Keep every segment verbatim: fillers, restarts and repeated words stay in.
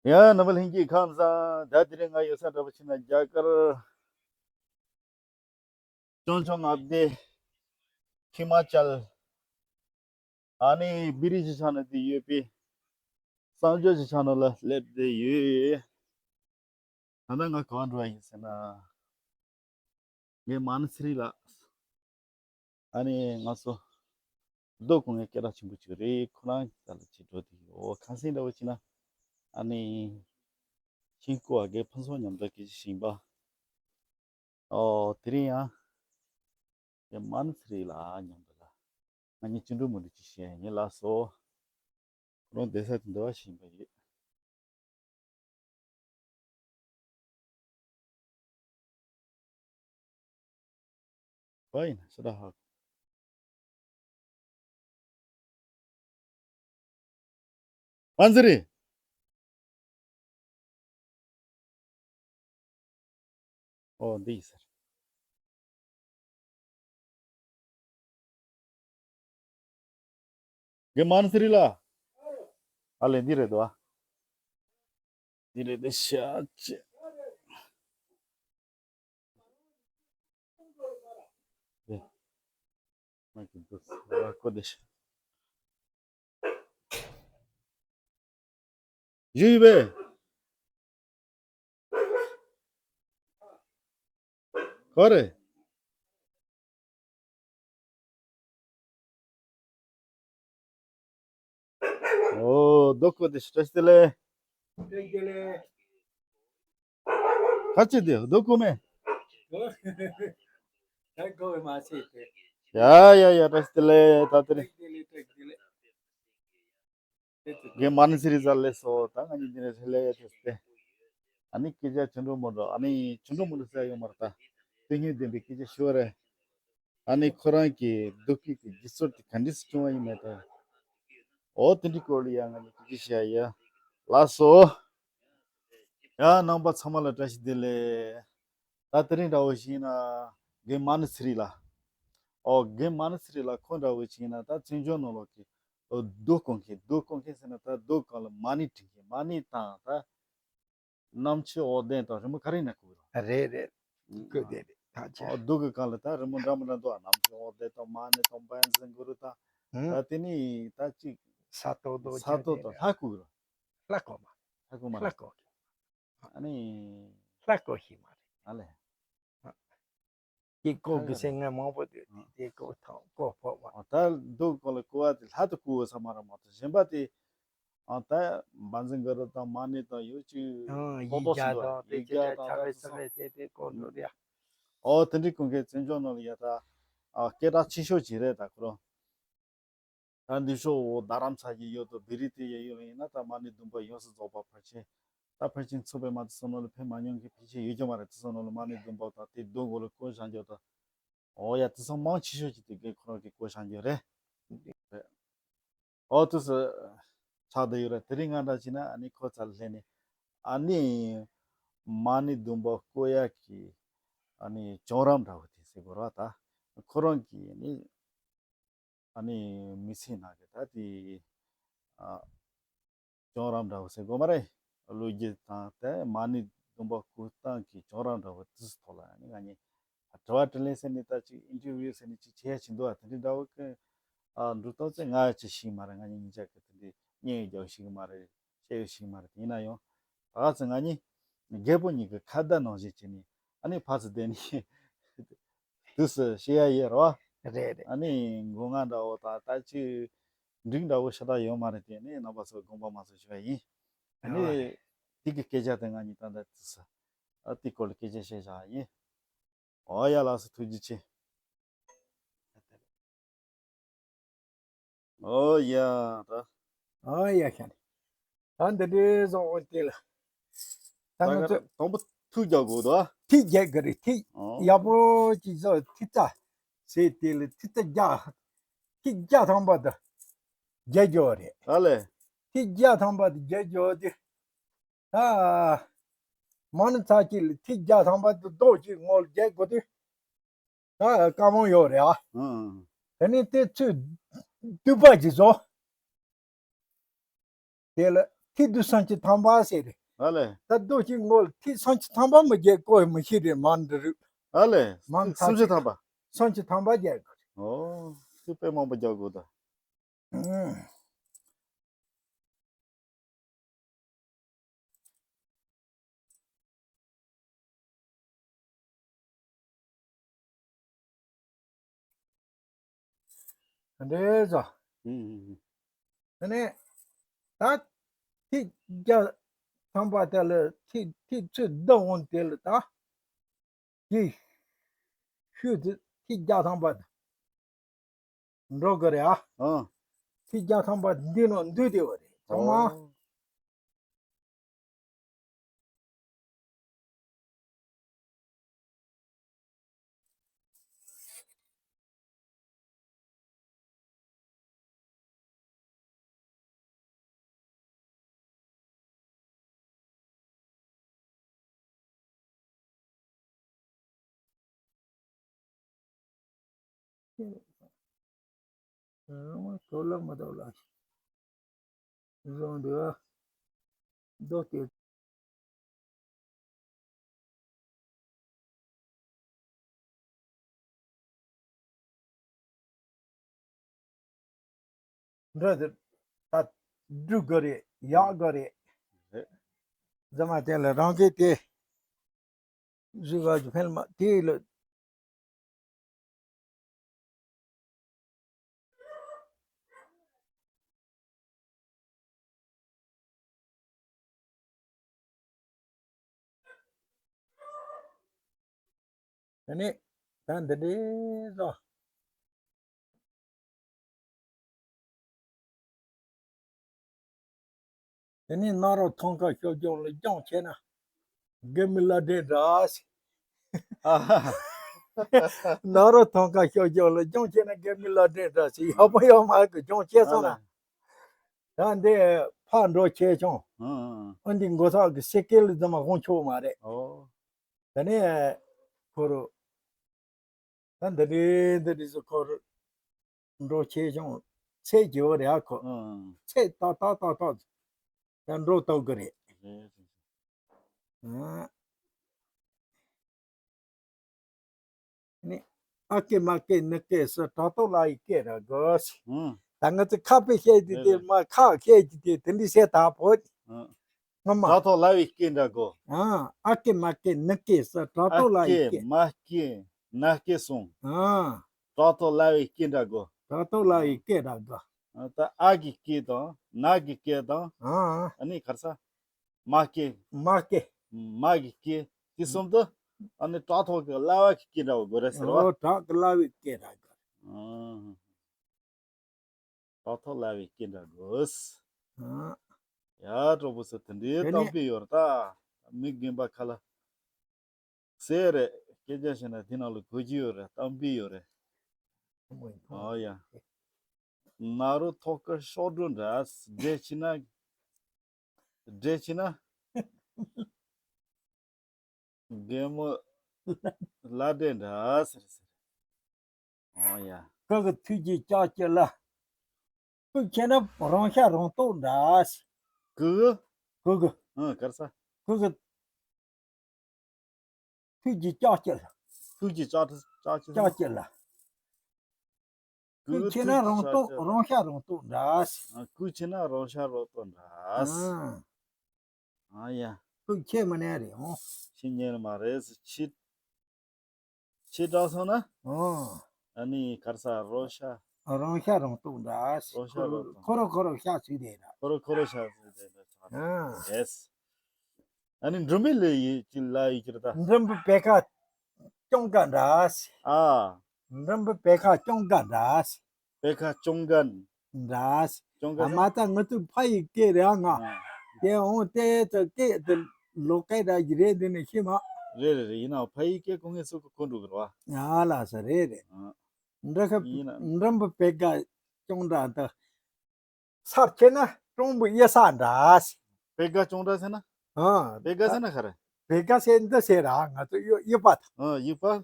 ཡ། རྣམ་པ་ལྷན་རྒྱས་ཁམས་བཟང་། ད་དེ་རིང་ང་ཡོད་ས་འདྲ་པོ་ཕྱིན་ན་རྒྱ་གར་ཅང་ཅང་མངའ་སྡེ་ཧི་མ་ཅལ། ཨ་ནི་བི་རི་ཇི་ཆ་ནང་དེ་ཡོད་པའི་གསང་སྤྱོད་ཀྱི་ཆ་ནང་ལ་སླེབས་བསྡད་ཡོད། ད་ལྟ་ང་གང་འགྲོ་བ་ཡིན་ཟེར་ན། ངའི་མ་ཎི་ཚེ་རིང་ལགས། ཨ་ནི་ང་ཚོ་རྡོ་སྐོང་མཁན་སྐད་གྲགས་ཆེན་པོ་ཅིག་རེད། ཁོ་རང་གི་རྩ་ལ་ཅིག་འགྲོ་དེ་ཡོད། ཁ་སང་འདྲ་བོ་བྱས་ན་ཨ་ནི་ཤིང་ཀུ་བ་དགེ་ཕུན་ཚོགས་མཉམ་དུ་སྐད་ཆ་བཤད་པ། ཨོ་དེ་རིང་ཡང་ངའི་མ་ཎི་ཚེ་རིང་ལགས་མཉམ་དུ་ལ་ང་གཉིས་ཅི་འགྲོ་མི་འགྲོ་ཅིག་བཤད་ཡིན་ལགས་སོ། ཁོ་རང་བསྡད་ས་དེ་འདྲ་བ་ཞིག་ཡིན་པ་རེད། བ་ཡིན་ན་ཤ་སྟག་ཧ་གོ། མ་ཎི་ཚེ་རིང་། ཨོ་འདི་ཡིན་ཟེར། དགེ་མ་ཎི་ཚེ་རིང་ལགས། ཨ་ལས་འདི་རེད་དོ། འདི་རེད་དེ་ཤ་ཅེ། དེ། མ་གི་འདུག་ཨ་ཀོ་དེ་ཤ། ཡུས་པས། ག་རེ། ཨོ་རྡོ་སྐོང་དེ་ཤ་བཀྲ་ཤིས་བདེ་ལེགས། བཀྲ་ཤིས་བདེ་ལེགས། ཁ་ཅིག་དེ་རྡོ་སྐོང་མེད། ད་གོ་བའི་མ་ཚད་དེ། ཡ་ཡ་ཡ། བཀྲ་ཤིས་བདེ་ལེགས། ད་དེ་རེད། བཀྲ་ཤིས་བདེ་ལེགས། བཀྲ་ཤིས་བདེ་ལེགས། དགེ་མ་ཎི་ཚེ་རིང་ལགས་སོ། ད་ང་གཉིས་འདི་ནས་ལྷོད་ལྷོད་ཡ་ཐེབས་ཏེ། ཨ་ནི་སྐད་ཆ་ཆུང་འགྲོ་མོ་འགྲོ། ཨ་ནི་ཆུང་འགྲོ་མོ་འགྲོ་ཟེར་ཡོད་མ་རེད་ད། ཏིང་ངེ་འཛིན་པའི་སྐད་ཆ་ཤོད་རེད། ཨ་ནི་ཁོ་རང་གི་སྡུག་སྐད་ཀྱི་རྒྱུ་ཚོར་དེ་ག་འདྲས་སེ་བྱུང་བ་ཡིན་མེད་ད། ཨོ་དེ་འདྲའི་སྐོར་ལ་ཡ་ང་གཉིས་སྐད་ཆ་བཤད་ཡ། ལགས་སོ། ཡ་རྣམ་པ་ཚང་མ་ལ་བཀྲ་ཤིས་བདེ་ལེགས། ད་དེ་རིང་འདྲ་བོ་ཞིག་ཡིན་ན་དགེ་མ་ཎི་ཚེ་རིང་ལགས། ཨོ་དགེ་མ་ཎི་ཚེ་རིང་ལགས་ཁོ་འདྲ་བོ་ཞིག་ཡིན་ན་ད་བཙན་བྱོལ་ནང་ལོགས་ཀྱི་ཨོ་རྡོ་སྐོང་མཁན། རྡོ་སྐོང་མཁན་ཟེར་ན་ད་རྡོ་སྒང་ལ་མ་ཎི་བྲིས་མཁན། མ་ཎི་དང་ད་གནམ་ལྕགས་འོད་ལྡན་དང་རི་མོ་ག་རེ་ཡིན་ན་བརྐོས་རོགས། རེད་རེད། ཨུ། བརྐོས་བསྡད་རེད་ད་ཆ། ཨོ་རྡོ་གི་སྒང་ལ་ད་རི་མོ་འདྲ་མི་འདྲ་འདུག་ཨ། གནམ་ལྕགས་འོད་ལྡན་དང་མ་ཎི་དང་བཛྲ་གུ་རུ་དང་། ཨུ། ད་དེ་ནི་ད་ཅིག་ས་རྡོ་རྡོ་ས་རྡོ་དང་ལྷ་བརྐོས་རོགས། ལྷ་བརྐོས་མ། ལྷ་བརྐོས་མ་རེད། ལྷ་བརྐོས། ཨ་ནི། ལྷ་བརྐོས་ཤེས་མ་རེད། ཨ་ལས། དེ་བརྐོས་གི་སེམས་ངན་མང་པོ་འདུག་ཨ། དེ་བརྐོས་ཐང་བརྐོས་ཕོག་མ། ཨ་ད་རྡོ་སྒང་ལ་བརྐོས་པ་དེ་ལྷ་དེ་བརྐོས་ས་མ་རེད་མ་གཏོགས་གཞན་པ་དེ། ཨ་ད་བཛྲ་གུ་རུ་དང་མ་ཎི་དང་ཡོད་ཅིག་ཨང་། ཏོག་ཡིག་ཏོག་བརྒྱ་ཟིན་འདུག་ཨ། དང་དེ་ཡིག་ཅི་བརྒྱ་ལ་དང་ཆ་ད་བེ་དེ་ས་སོང་། བེ་དེ་དེ་བརྐོས་འགྲོ་རེད་ཨ། ཨོ་དེ་འདྲའི་བརྐོས་མཁན་བཙན་བྱོལ་ནང་ལ་ཡ་ད། ཨ་སྐད་གྲགས་ཆེ་ཤོས་ཅིག་རེད་ད་ཁོ་རང་། ད་འདི་ཕྱོགས་འོ་རྡ་རམ་ས་ཡི་ཡོད་དོ། བི་རི་ཏི་ཡི་ཡོད་ཡིན་ན་ད་མ་ཎི་བདུན་པ་ཡོངས་སུ་རྫོགས་པ་ཕལ་ཆེར། ད་ཕལ་ཆེར་ཚོགས་པའི་མ་དེ་ཚོ་ནང་ལ་ཕེབས་མ་མྱོང་མཁན་ཕལ་ཆེར་ཡོད་ཀྱི་མ་རེད། དེ་ཚོ་ནང་ལ་མ་ཎི་བདུན་པ་དང་དེ་རྡོ་སྒང་ལ་བརྐོས་བཞག་རྒྱུ་དང་། འོ་ཡ་དེ་ཚོ་མང་ཆེ་ཤོས་ཀྱི་དེ་གའི་ཁོ་རང་གི་བརྐོས་བཞག་རྒྱུ་རེད། རེད། འོ་དུས་སུ་ཆགས་བསྡད་ཡོད་རེད། དེ་རིང་ང་འདྲ་བྱས་ན་ཨ་ནི་ཁོ་རྩ་ལ་སླེབས་ནས་ཨ་ནི་མ་ཎི་བདུན་པ་བརྐོ་ཡག་གི་ཨ་ནི་གྱོང་རག་འདྲ་བོ་དེ་ཟེར་དགོས་རེད་བ། ད་ཁོ་རང་གིས་ཨ་ནི་ཨ་ནི་མི་ཚེ་ནང་གི་ད་དེ་ཨ་གྱོང་རག་འདྲ་བོ་ཟེར་དགོས་མ་རེད། ལོ་རྒྱུས་དང་དེ་མ་ཎི་བདུན་པ་བརྐོས་སྟངས་ཀྱི་གྱོང་རག་འདྲ་བོ་དེ་ཚོ་ཐོག་ལ་ཨ་ནི་ང་གཉིས་དྲི་བ་དྲིས་ལན་ཟེར་ནས་ད་ཅིག་ཨིན་ཊར་བིའུ་ཟེར་ནས་ཅིག་བྱེད་ཡ་ཅིག་འདུག་ཨ། དེ་འདྲའི་འདྲ་བོ་གི་ཨ་འགྲོ་སྟངས་ཚོ་ང་ཅིག་ཤེས་མ་རེད། ང་གཉིས་གཉིས་ཆ་གི་དེ་འདྲའི་བརྙན་རྒྱག་ཤེས་གི་མ་རེད། བཤད་ཤེས་གི་མ་རེད། དེ་ཡིན་ན་ཡང་ད་ག་ཚོད་ང་གཉིས་རྒད་པོ་གཉིས་ཀྱི་ཁ་བརྡ་ནང་བཞིན་བྱས་ནས་ཨ་ནི་ཕར་ཚུར་བསྡད་ནས་དུས་སུ་བཤད་ཡ་ཡོད་རེད་བ། རེད་རེད། ཨ་ནི་མགོ་རྔ་འདྲ་བོ་དང་ད་ཅིག་འགྲིག་འདྲ་བོ་ཤ་སྟག་ཡོད་མ་རེད། དེ་ནི་རྣམ་པ་ཚོ་དགོངས་པ་མ་ཚོམ་ཞུ་བ་ཡིན། ཨ་ནི་ཨ་དེ་གི་སྐད་ཆ་དེ་ང་གཉིས་ད་ལྟ་དུས་སུ་ཨ་དེ་སྐོར་ལ་སྐད་ཆ་བཤད་བཞག་ཡིན། ཨོ་ཡ་ལགས་སོ། ཐུགས་རྗེ་ཆེ། ཨོ་ཡ་ད། ཨོ་ཡ་ཤ་ནི། ད་འདི་འདྲའི་བཟང་བོ་དེ་ལ། ད་ང་ད་ཚོ་ག་དང་པོ་ཐུག་རྒྱག་དགོས་དོ། ཐིག་རྒྱག་གི་རེད། ཐིག་ཨོ། ཡག་པོ་ཅིག་བཟོ། ཐིག་རྩ་ཟེར་དེ་ལ་ཐིག་རྩ་བརྒྱ། ཐིག་བརྒྱ་ཐམ་པ་དུ་རྒྱག་རྒྱུ་རེད། ཨ་ལས། ཐིག་བརྒྱ་ཐམ་པ་དུ་རྒྱག་རྒྱུ་དེ། ད་མ་ཎི་ཚར་གཅིག་ལ་ཐིག་བརྒྱ་ཐམ་པ་དུ་རྡོག་གཅིག་ངོ་ལ་རྒྱག་དགོས་དུས། ད་དཀའ་མོ་ཡོད་རེད་ཨ། ཨང་། དེ་ནས་དེ་ཚོས་དུད་པ་ཅིག་བཟོ། དེ་ལ་ ཐིག་དུ་སུམ་ཅུ་ཐམ་པ་ཟེར་རེད། ཨ་ལས། ད་རྡོ་གཅིག་མགོ་ལ་ཐིག་སུམ་ཅུ་ཐམ་པ་མི་རྒྱག་གོ་མི་ཤེས་རེད་མ་འདི་རུ། ཨ་ལས། མ་ཐིག་སུམ་ཅུ་ཐམ་པ། སུམ་ཅུ་ཐམ་པ་རྒྱག་དགོས་རེད། ཨོ། ཐིག་དཔེ་མང་པོ་རྒྱག་དགོས་ད། ཨང་། འདྲེས་ཟ། ཨུ། ཨ་ནི། ད། ཐིག་བརྒྱ་ཐམ་པ་དེ་ལ་ཐིག་ཐིག་ཚོད་བསྡུ་འོང་དེ་ལ་ད། དེ། ཤུལ་དུ་ཐིག་བརྒྱ་ཐམ་པ་དང་། འགྲོ་གི་རེད་ཨ། ཨང་། ཐིག་བརྒྱ་ཐམ་པ་འདི་ནང་འདུས་བསྡད་པ་རེད་ཚང་མ། ཨོ། རང་དབང་ཐོག་ལ་མ་ཐོག་ལ་བཟུང་འདུག་རྡོ་དེ། འདྲ་དེ་ད་སྒྲུག་དགོས་རེད། ཡག་དགོས་རེད། རེད། རྫ་མ་དེ་ལ་རང་གི་དེ་བཟོས་པ་ཕན་མ་དེ་ལ། དེ་ནས་ད་འདི་འདྲའི་བཟོ། དེ་ནས་ནཱ་རོ་ཐང་ཀ་ཤོ་སྦྱོང་ལ་སྦྱོང་བྱས་ན་དགེ་མི་བླ་བྲེ་འདྲ་ཟེར། ཨ་ཧ། ནཱ་རོ་ཐང་ཀ་ཤོ་སྦྱོང་ལ་སྦྱོང་བྱས་ན་དགེ་མི་བླ་བྲེ་འདྲ་ཟེར། ཡག་པོ་ཡོད་མ་གི་སྦྱོང་བྱས་སོང་ན། ཨ་ལ། ད་འདི་ཕར་འགྲོ་ཆེ་ཆུང་། ཨང་ཨང་། ཨ་འདི་མགོ་ཐག་གི་སེ་ཀེ་ལ་ཙམ་མ་དབང་ཆོག་མ་རེད། ཨོ། དེ་ནས་ཁོ་རུ། ད་འདི་རེད་འདི་རེད་ཟེར་ཁོ་རུ་འགྲོ་ཆེ་ཆུང་ཚད་ཀྱི་བ་རེད་ཨ་ཁོ། ཨང་། ཚད་ཏག་ཏག་ཏག་ཏག་ད་འགྲོ་ཐུབ་གི་རེད། རེད་རེད། ཨང་། ནི། ཨ་ཀེ་མ་ཀེ་ནི་ཀེ་སི་དྲག་ཏོ་ལ་ཡི་ཀེ་ར་གོ་སི། ཨང་། ད་ང་ཚོ་ཁ་དཔེ་བཤད་རྒྱུ་དེ། རེད་རེད། མ་ཁ་བཤད་རྒྱུ་དེ་དེ་འདྲ་བཤད་ད་བོ། ཨང་། ངོ་མ། དྲག་ཏོ་ལ་ཡི་ཀེ་འདྲ་གོ། ཨང་། ཨ་ཀེ་མ་ཀེ་ནི་ཀེ་སི་དྲག་ཏོ་ལ་ཡི་ཀེ། ཨ་ཀེ་མ་ཀེ་ནི་ཀེ་སོང་། ཨང་། དྲག་ཏོ་ལ་ཡི་ཀེ་འདྲ་གོ། དྲག་ཏོ་ལ་ཡི་ཀེ་འདྲ་གོ། ཨ་ད་ཨ་གི་ཀེ་དང་ན་གི་ཀེ་དང་། ཨང་། ཨ་ནི་ག་རེ་ཟ། མ་སྐྱེ། མ་སྐྱེ། མ་གི་སྐྱེ། དེ་གསུམ་དུ། ཨ་ནི་དྲག་ཐོག་གི་གླ་བ་གི་སྐྱེ་འདྲ་བོ་དགོས་རེད་ཟེར་བ། ཨོ་དྲག་གི་གླ་བའི་སྐྱེ་འདྲ་དགོས། ཨང་། དྲག་ཐོག་གླ་བའི་སྐྱེ་འདྲ་དགོས། ཨང་། ཡ་གྲོགས་པོ་ཚོ་དེ་འདྲའི་དེ་ནས་གཏམ་དཔེ་ཡོད་རེད་ད། མི་རྒན་པ་ཁ་ལ། ཟེར་རེད། སྐད་ཆ་བཤད་ན་དེ་ནང་ལ་གོ་རྒྱུ་ཡོད་རེད། གཏམ་དཔེ་ཡོད་རེད། ཨོ་ཡ། ནཱ་རོ་ཐོག་ཁ་གཤོག་སྒྲོ་འདྲ། འདྲེ་ཆེ་ན། འདྲེ་ཆེ་ན། རྒན་མོ་བླ་བྲེ་འདྲ་ཟེར་ཟེར། ཨོ་ཡ། ཁོ་གི་ཐུགས་ཀྱི་ལྕགས་ཀྱི་ལ། ཁོ་ཁྱེད་ན་རང་ཤ་རང་གཏོགས་འདྲ་ཟེར། ཁོ་གི། ཁོ་གི། ཨ་ག་རེ་ཟ། ཁོ་གི། ཐུགས་ཀྱི་ལྕགས་ཀྱི་ལ། ཐུགས་ཀྱི་ལྕགས་ལྕགས་ཀྱི་ལ། ལྕགས་ཀྱི་ལ། ཁོ་ཁྱེད་ན་རང་གཏོགས་རང་ཤ་རང་གཏོགས་འདྲ། ཨ་ཁོ་ཁྱེད་ན་རང་ཤ་རང་གཏོགས་འདྲ། ཨ། ཨ་ཡ། ཁོ་ཁྱེད་མ་ནས་རེད་ཨོ། ཁྱེད་ཉེར་མ་རེད་ཟེར་ཁྱེད། ཁྱེད་དྲག་སོང་ན། ཨོ། ཨ་ནི་ག་རེ་ཟ་རོ་ཤ། རང་ཤ་རང་གཏོགས་འདྲ། རོ་ཤ་རང་གཏོགས། ཁོ་རོ་ཁོ་རོ་ཤ་ཚུད་དེ་འདྲ། ཁོ་རོ་ཁོ་རོ་ཤ་ཚུད་དེ་འདྲ་ཆགས་འདྲ། ཨ། ཡེས། ཨ་ནི་འགྲུལ་པའི་ལས་ཡིན་གྱི་ལ་ཡི་གྱི་རེད་ད། འགྲུལ་པའི་བེ་ཁ་སྐྱོང་ག་འདྲ། ཨ། འགྲུལ་པའི་བེ་ཁ་སྐྱོང་ག་འདྲ། བེ་ཁ་སྐྱོང་ག་འདྲ། སྐྱོང་ག་ཨ་མ་ད་ང་ཚོ་ཕ་ཡི་སྐད་རེད་ཨ་ང་། ཨ། དེ་འོང་དེ་ཚོ་སྐད་དེ་ལོ་སྐད་འདྲ་ཡི་རེད་འདི་ནི་ཤེས་མ། རེད་རེད་རེད། ཡིན་ནའང་ཕ་ཡི་སྐད་གོ་ངེས་སུ་གོ་འགྲོ་གི་རེད་བ། ཨ་ལ་ས་རེད་རེད། ཨ། འདྲ་ཁ་ཡིན་ན། འགྲུལ་པའི་བེ་ཁ་སྐྱོང་ག་འདྲ་ད། སར་ཁྱེར་ན་ཀྲོང་པོ་གཡུ་ས་འདྲ། བེ་ག་ཅོང་འདྲ་ཟེར་ན། ཨ། བེ་ག་ཟེར་ན་ག་རེ། བེ་ག་ཟེར་འདི་ཟེར་ར་ང་ཚོ་གཡུ་གཡུ་པ་དང་། ཨ་གཡུ་པ། ཨ།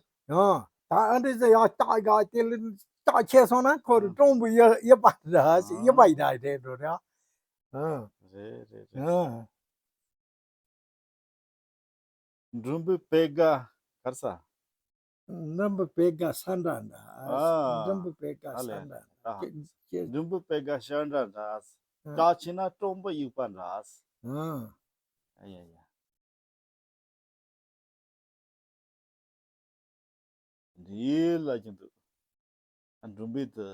ད་ཨ་འདྲ་ཟེར་ཡག་ལྕགས་ག་དེ་ལ་ལྕགས་ཆེ་སོང་ན་ཁོ་རུ་ཨ་ཀྲོང་པོ་གཡུ་གཡུ་པ་འདྲ་ཟེར། ཨ་གཡུ་པ་ཡི་འདྲ་རེད་འགྲོ་ར། ཨ། རེད་རེད། ཨ། འགྲོན་པོའི་པད་དགའ་གར་ས། འགྲོན་པོའི་པད་དགའ་ས་འདྲ་འདྲ། ཨ། འགྲོན་པོའི་པད་དགའ་ས་འདྲ་འདྲ། ཨ། ཁྱེད་ཁྱེད། འགྲོན་པོའི་པད་དགའ་ཤར་འདྲ་འདྲ། ཨ། བཀྲ་ཤིས་ན་སྤྲང་པོ་དབྱུག་པ་འདྲ། ཨ། ཨ་ཡ་ཡ། འདི་ལ་ཀྱང་འདུག་ཨ། འགྲོན་པོའི་དུ་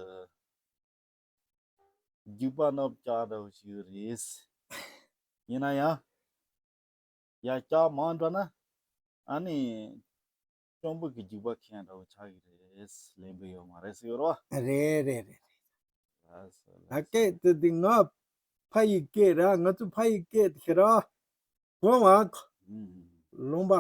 རྒྱུག་པ་ནོར་བུ་ལྕགས་འདྲ་བོ་ཞིག་ཡོད་རེད། ཡིན་ན་ཡང་། ཡ་ལྕགས་མང་འགྲོ་ན། ཨ་ནི། སྤྱང་པོ་གི་རྒྱུག་པ་ཁེངས་འདྲ་བོ་ཆགས་ཀྱི་རེད། ལེན་པོ་ཡོད་མ་རེད་ཟེར་ཡོད་རོ། རེད་རེད་རེད། ལགས་སོ་ད་ལགས་སོ། སྐད་དེ་འདི་ང་ཕ་ཡི་སྐད་ར། ང་ཚོ་ཕ་ཡི་སྐད་དེ་ཁྱེད་ར། གོ་མ་གོ་ཨུམ། ལུང་པ།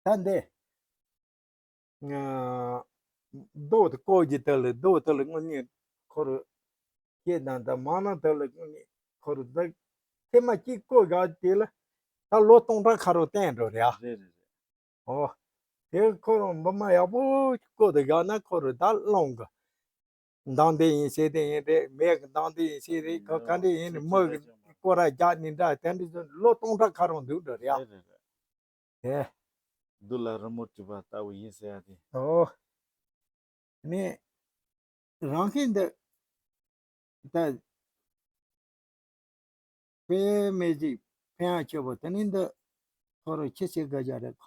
ད་འདི། ཨ། རྡོ་དེ་བརྐོས་ཀྱི་དེ་ལ་རྡོ་དེ་ལ་དངོས་གནས་ཁོ་རུ་སྐྱེས་དང་ད་མ་ན་དེ་ལ་དངོས་གནས་ཁོ་རུ་འདི་ཐེངས་མ་གཅིག་བརྐོས་བཞག་དེ་ལ་ད་ལོ་སྟོང་ཕྲག་ཁ་རུ་བརྟན་འགྲོ་རེད་ཨ། རེད་རེད་རེད། ཨོ། དེ་ཁོ་རང་འབུ་མ་ཡག་པོ་བརྐོས་དེ་བཞག་ན་ཁོ་རུ་ད་སློང་གི། མདང་དེ་ཡིན་ཟེར་དེ་ཡིན་རེད། མེད་གི་མདང་དེ་ཡིན་ཟེར་རེད། ཁོ་ག་འདྲ་ཡིན་ནི་མི་གི་སྐོར་ར་རྒྱག་ནི་འདྲ་དེ་འདྲ་ཚོ་ལོ་སྟོང་ཕྲག་ཁ་རང་འདུག་འགྲོ་རེད་ཨ། རེད་རེད་རེད། དེ། བདུད་ལ་རི་མོ་བྲིས་པ་ལྟ་བུ་ཡིན་ཟེར་ཡ་དེ། ཨོ། ནི། རང་གི་འདི། ད། དཔེ་མེད་ཅིག་ཕན་ཡག་ཆེ་བོ་དེ་ནི་འདི། ཁོ་རང་ཁྱི་སེ་ག་རྒྱ་རེད།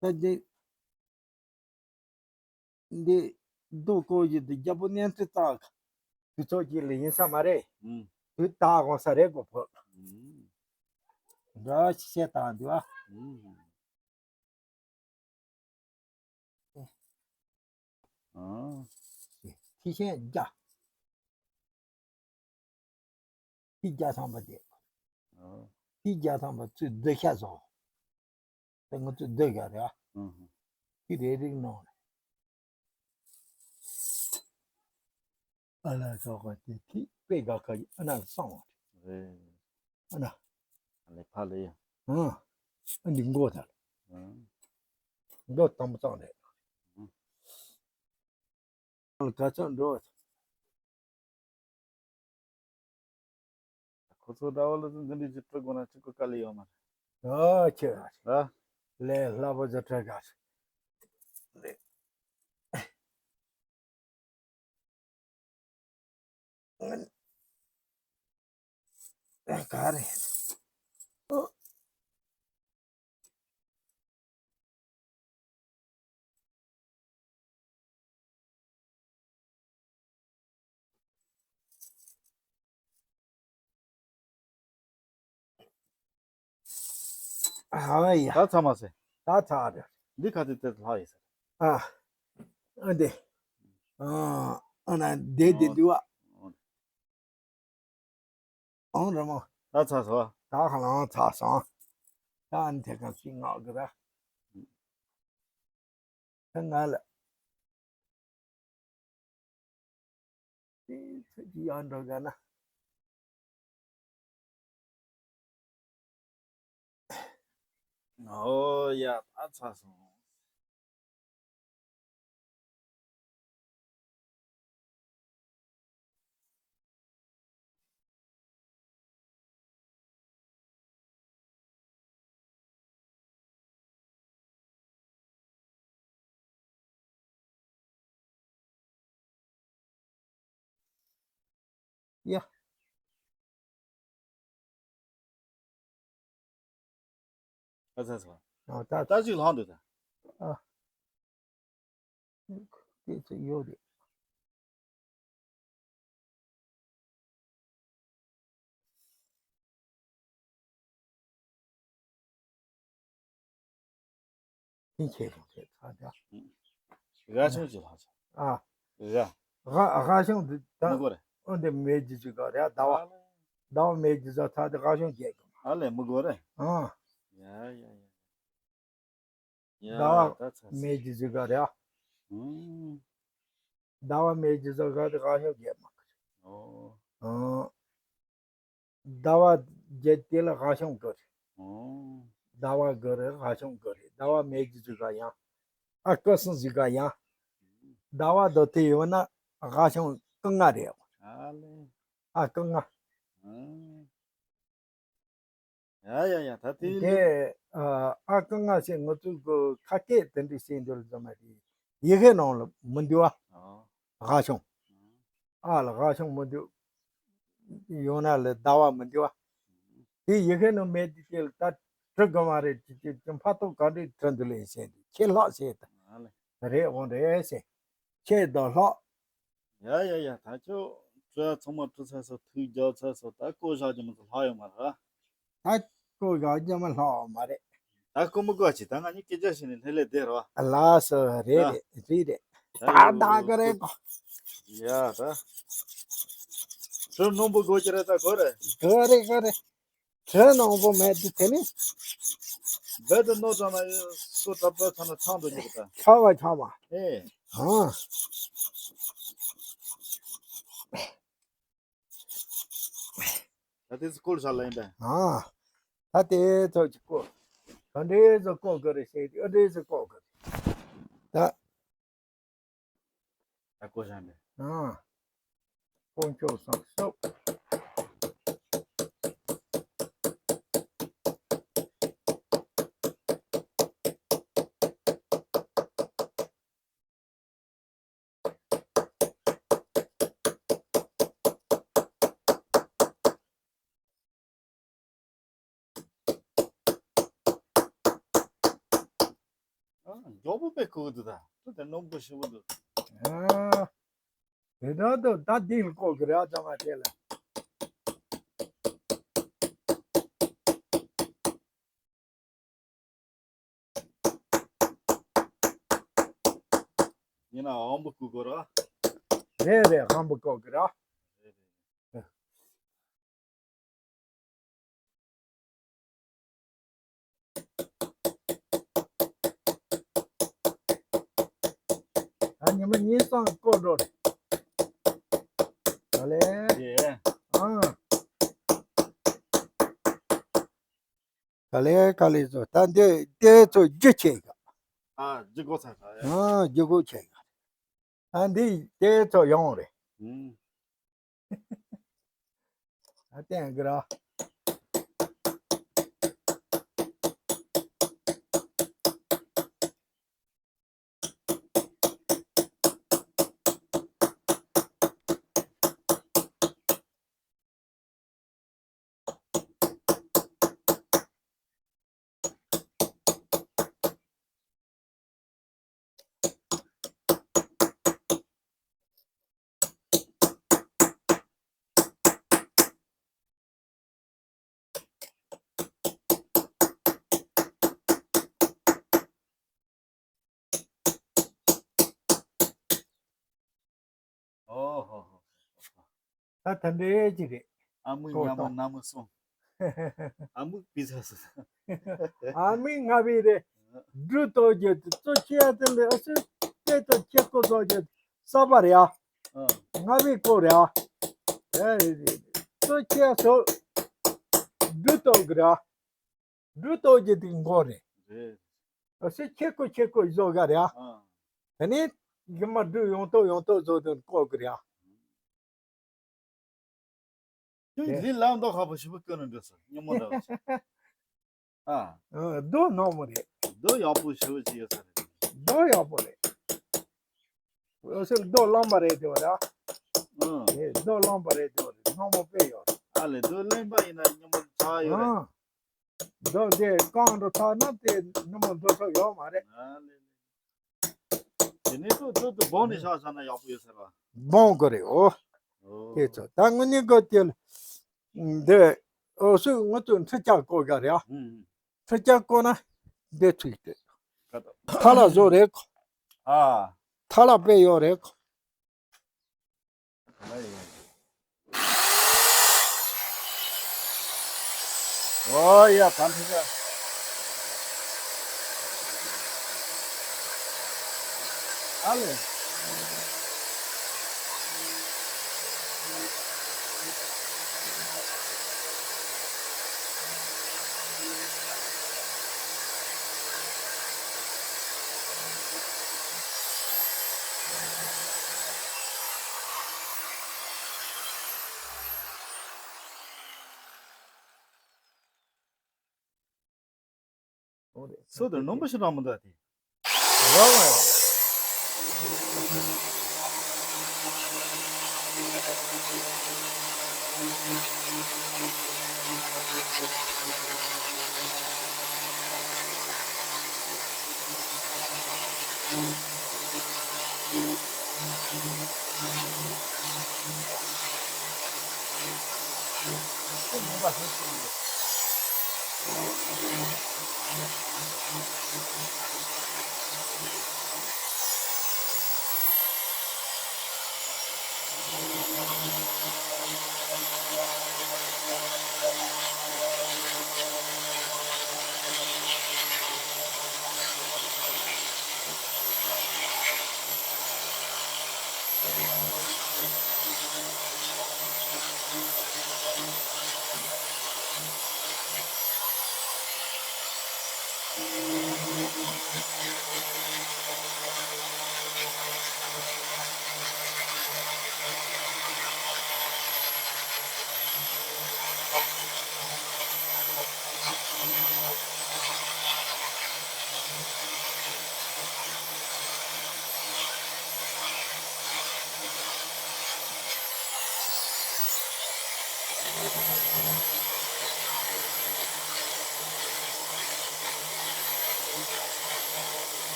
ད་འདི། འདི། རྡོ་བརྐོས་ཀྱི་འདི་རྒྱལ་པོ་གཉན་ཚད་བཏགས། དུས་ཚོད་ཅིག་ལ་ཡིན་ས་མ་རེད། ཨུམ། དུས་རྟག་དགོངས་ས་རེད་གོ་ཕོ། ཨུམ། འདྲ་ཞིག་བཤད་བཏང་འདུག་ཨ། ཨུམ། ཨ། ཐེག་ཆེན་བརྒྱ། ཐེག་བརྒྱ་ཐམ་པ་དེ། ཨ། ཐེག་བརྒྱ་ཐམ་པ་ཚུར་སྡོད་ཤ་བཟོ། དེ་ང་ཚོས་སྡོད་ཤ་རེད་ཨ། ཨ་ཧ། ཐེག་རེ་རེ་གནང་། ཨ་ལ་ཁ་ཁ་དེ་ཐིག་པད་དགའ་ཁ་ཨ་ན་སང་བ་རེད། ཨ་ན། ཨ་ལེ་ཕ་ལེ་ཡ། ཨ། ཨ་འདི་མགོ་ད། ཨ། མགོ་དང་པོ་ཙང་རེད། ཨ། ཨ་ལ་ག་ཚོད་འགྲོ། ཁོ་ཚོ་འདྲ་བ་ལ་འདི་འདྲའི་ཅིག་སྤྲོད་དགོས་ན་ཅིག་གོ་དཀའ་ལས་ཡོད་མ་རེད། ཨ་ཁྱེད་ར། ལས་སླ་པོ་ཅིག་སྤྲོད་དཀའ་རེད། ག་རེ། ཨ་ཡ། ད་ཚར་མ་ཟེར། ད་ཚར་རེད། འདི་ག་དེ་དེ་ལྷག་ཡིན་ཟེར། ཨ། ཨ་འདི། ཨ་ཨ་ན་འདི་འདི་འདུག་ཨ། ཨང་རེད་མོ། ད་ཚར་སོང་། ད་ཧ་ལམ་ཚར་སོང་། ད་ཨ་ནི་དེ་ག་ཞིག་ངག་གི་ར། ད་ང་ལ། དེ་ཚོད་ཀྱི་ཡང་འགྲོ་ག་ན། ཨོ་ཡ་ད་ཚར་སོང་། ཡ། ཨ་ཚ་ཚ། ཨ་ད་ད་ཅིག་ལྷག་འདུག་ད། ཨ། དེ་ཚོ་ཡོད་རེད། ཕིན་ཆེ་རུ་རེད་ཚ་ད། ར་ཆུང་ཅིག་ལྷག་ཅིག་ཨ། ར། ར་ར་ཆུང་དེ་ད། མི་གོ་རེད། ཨོ་འདི་མེ་ཇི་ཅིག་ག་རེད་ཟླ་བ། ཟླ་བ་མེ་ཇི་ཟ་ཚ་དེ་ར་ཆུང་རྒྱལ་གི། ཨ་ལས་མི་གོ་རེད། ཨ། ཡ་ཡ་ཡ། ཡ། ཟླ་བ་ད་ཚ་ཚ། མེ་ཇི་ཟི་ག་རེད། ཨུམ། ཟླ་བ་མེ་ཇི་ཟི་ག་དེ་ག་ཤོག་རྒྱལ་མ་གི། ཨོ། ཨ། ཟླ་བ་ རྒྱལ་དེ་ལ་དབང་ཤོང་དགོས་རེད། ཨོ། ཟླ་བ་དགོས་རེད། དབང་ཤོང་དགོས་རེད། ཟླ་བ་མེད་ཀྱི་ཟིག་ག་ཡང་། ཨ་སྐུ་སྲུང་ཟིག་ག་ཡང་། ཟླ་བ་དོ་དེ་ཡོད་ན་དབང་ཤོང་སྐུ་ལྔ་རེད། ཨ་ལེ། ཨ་སྐུ་ལྔ། ཨ། ཡ་ཡ་ཡ། ད་དེ་དེ་ཨ་ཨ་སྐུ་ལྔ་ཟེར་ང་ཚོ་གི་ཁ་སྐད་དེ་འདྲ་བཤད་འདོད་ཙམ་མ་རེད། ཡི་གེ་ནང་ལ་མི་འདུག་བ། ཨ། དབང་ཤོང་། ཨ་ལ་དབང་ཤོང་མི་འདུག་ཡོང་ན་ལ་ཟླ་བ་མི་འདུག་བ། དེ་ཡི་གེ་ནང་མེད་དེ་དེ་ལ་ད་འབྲི་དགོས་མ་རེད། ཅི་ཅི་ཅི་ཕ་ཐོག་ག་འདྲས་འབྲི་འདུག་ལེ་ཟེར་འདུག་ཁྱེད་ལྷག་ཟེར་ད། ཨ་ལེ། རེད་འོང་རེད་ཟེར། ཁྱེད་དང་ལྷག་ཡ་ཡ་ཡ། ད་ཁྱོད་བྲོས་ཚང་མ་བྲོས་ཚར་སོང་། ཐུགས་རྒྱལ་ཚར་སོང་། ད་བསྐོ་བཞག་རྒྱུ་མ་ཚོ་ལྷག་ཡོད་མ་རེད། ད་བསྐོ་བཞག་རྒྱུ་མ་ལྷག་མ་རེད། ད་བསྐོ་མི་དགོས་ཅི། ད་ང་གཉིས་སྐད་ཆ་བཤད་ནས་ལྷན་ལས་བསྡད་རོགས། ལགས་སོ། རེད་ད། རེད་རེད་རེད། ད་ད་ད་ག་རེད་གོ། ཡ་ད། བྲོས་རྣོན་པོ་དགོས་ཀྱི་རེད། ད་གོ་རེད། ག་རེ་ག་རེ། བྲོས་རྣོན་པོ་མེད་དུ་དེ་ནི། རྦད་དེ་རྣོ་དྲགས་ན་ཡོད་སོ་གྲབས་གྲབས་ཆགས་ན་ཆང་འགྲོ་རྒྱུ་རེད་ད། ཆགས་པ་ཆགས་པ། ཨེ། ཨང་། ད་དེ་ཚོ་བསྐོལ་བཞག་ལ་ཡིན་པས། ཨང་། ད་དེ་ཚོ་ཅིག་བསྐོལ། ག་འདྲས་ཚོ་བསྐོལ་དགོས་རེད་ཟེར་དུས་ཨ་འདྲས་ཚོ་བསྐོལ་དགོས་རེད། ད། ད་བསྐོལ་བཞག་འདྲ། ཨང་། དཀོན་མཆོག་གསུམ་སོགས། ཨ། མགྱོགས་པོ་དཔེ་ཁུག་འདུག་ད། ད་དེ་རྣོན་པོ་ཞེ་པོ་འདུག་ཨ། དེ་འདྲ་འདུག་ད་འདི་ལ་བསྐོལ་གི་རེད། ཨ་ཚང་མ་དེ་ལ། ཡིན་ན་ཧམ་པ་བསྐོལ་དགོས་ར། རེད་རེད། ཧམ་པ་བསྐོལ་གི་ར། རེད་རེད། ད་ཉི་མ་གཉིས་ཙམ་བསྐོལ་འགྲོ་རེད། ད་ལེ། ཡེ། ཨང་། ག་ལེ་ག་ལེ་ཚོ་ད་འདི་དེ་ཚོ་རྒྱུ་ཆེ་ག་ཨ། རྒྱུ་གོ་ཚ་ཚ་ཡ། ཨ། རྒྱུ་གོ་ཆེ་ག་ཨ། འདི་དེ་ཚོ་ཡོང་རེད། ཨུམ། ཨ། བསྟན་གི་ར། ཨོ་ཧོ་ཧོ། ད་ད་འདྲས་ཅིག་རེད། ཨ་མི་ཉ་མ་ན་མི་སོང་། ཨ་མི་པི་ཚ་སོང་། ཨ་མི་ང་བི་རེད། འབྲུ་ཏོག་རྒྱུ་དེ་གཙོ་ཆེ་ཡ་དེ་ལས་ཨ་སི་དེ་ཏོག་ཁྱེད་ཀོ་ཚོགས་རྒྱུ་ས་པ་རེད་ཨ། ང་བི་ཀོ་རེད་ཨ། ཨེ་རེད་རེད། གཙོ་ཆེ་ཡ་སོ། འབྲུ་ཏོག་གི་རེད་ཨ། འབྲུ་ཏོག་རྒྱུ་དེ་མགོ་རེད། རེད། ཨ་སི་ཁྱེད་ཀོ་ཁྱེད་ཀོ་བཟོ་ག་རེད་ཨ། ཨ། དེ་ནས་རྒྱུ་མ་འབྲུ་ཡོང་ཏོག་ཡོང་ཏོག་བཟོ་དོན་ལྐོག་གི་རེད་ཨ། ཁྱོད་ལི་ལ་མདོག་ཁ་པོ་ཞེ་པོ་བསྐོན་ནས་འགྲོ་སོང་སྙན་མོ་འདྲ་བ་ཞིག་ཨ། ཨ། རྡོ་ནག་མོ་རེད། རྡོ་ཡག་པོ་ཞེ་པོ་ཅིག་ཡོད་ས་རེད། རྡོ་ཡག་པོ་རེད། འོ་སི་རྡོ་རློན་པ་རེད་དེ་བ་ར། ཨ། དེ་རྡོ་རློན་པ་རེད་དེ་བ་རེད། ནག་མོ་དཔེ་ཡོད་རེད། ཨ་ལེ་རྡོ་རློན་པ་ཡིན་ན་སྙན་མོ་ཆགས་ཡོད་རེད། ཨ། རྡོ་དེ་རྐང་རུ་ཐག་ན་དེ་སྙན་མོ་འགྲོ་ཐུབ་ཡོད་མ་རེད། ཨ་ལེ་ལེ། དེ་ནས་ཏོག་ཏོག་ཏོག་སྦང་ནས་བཞག་བཞག་ན་ཡག་པོ་ཡོད་ས་རེད་བ། སྦང་དགོས་རེད། འོ། ཨོ། དེ་ཚོ་ད་དངོས་གནས་དགོས་དེ་ལ། འདི་འོ་སུ་ང་ཚོ་འཕྲུལ་ཆས་བཀོལ་ག་རེད་ཨ། ཧུམ་ཧུམ། འཕྲུལ་ཆས་བཀོལ་ན་འདི་ཚུགས་ཏེ། ཁ་ཐག་ཐ་ལ་བཟོ་རེད་ཁོ། ཨ། ཐ་ལ་དཔེ་ཡོད་རེད་ཁོ། ཨོ་ཡ་གང་ཐུབ་ཡ། ཨ་ལེ། སུ་དེ་རྣོན་པོ་ཞིག་རང་མི་འདུག་དེ། རང་ལ་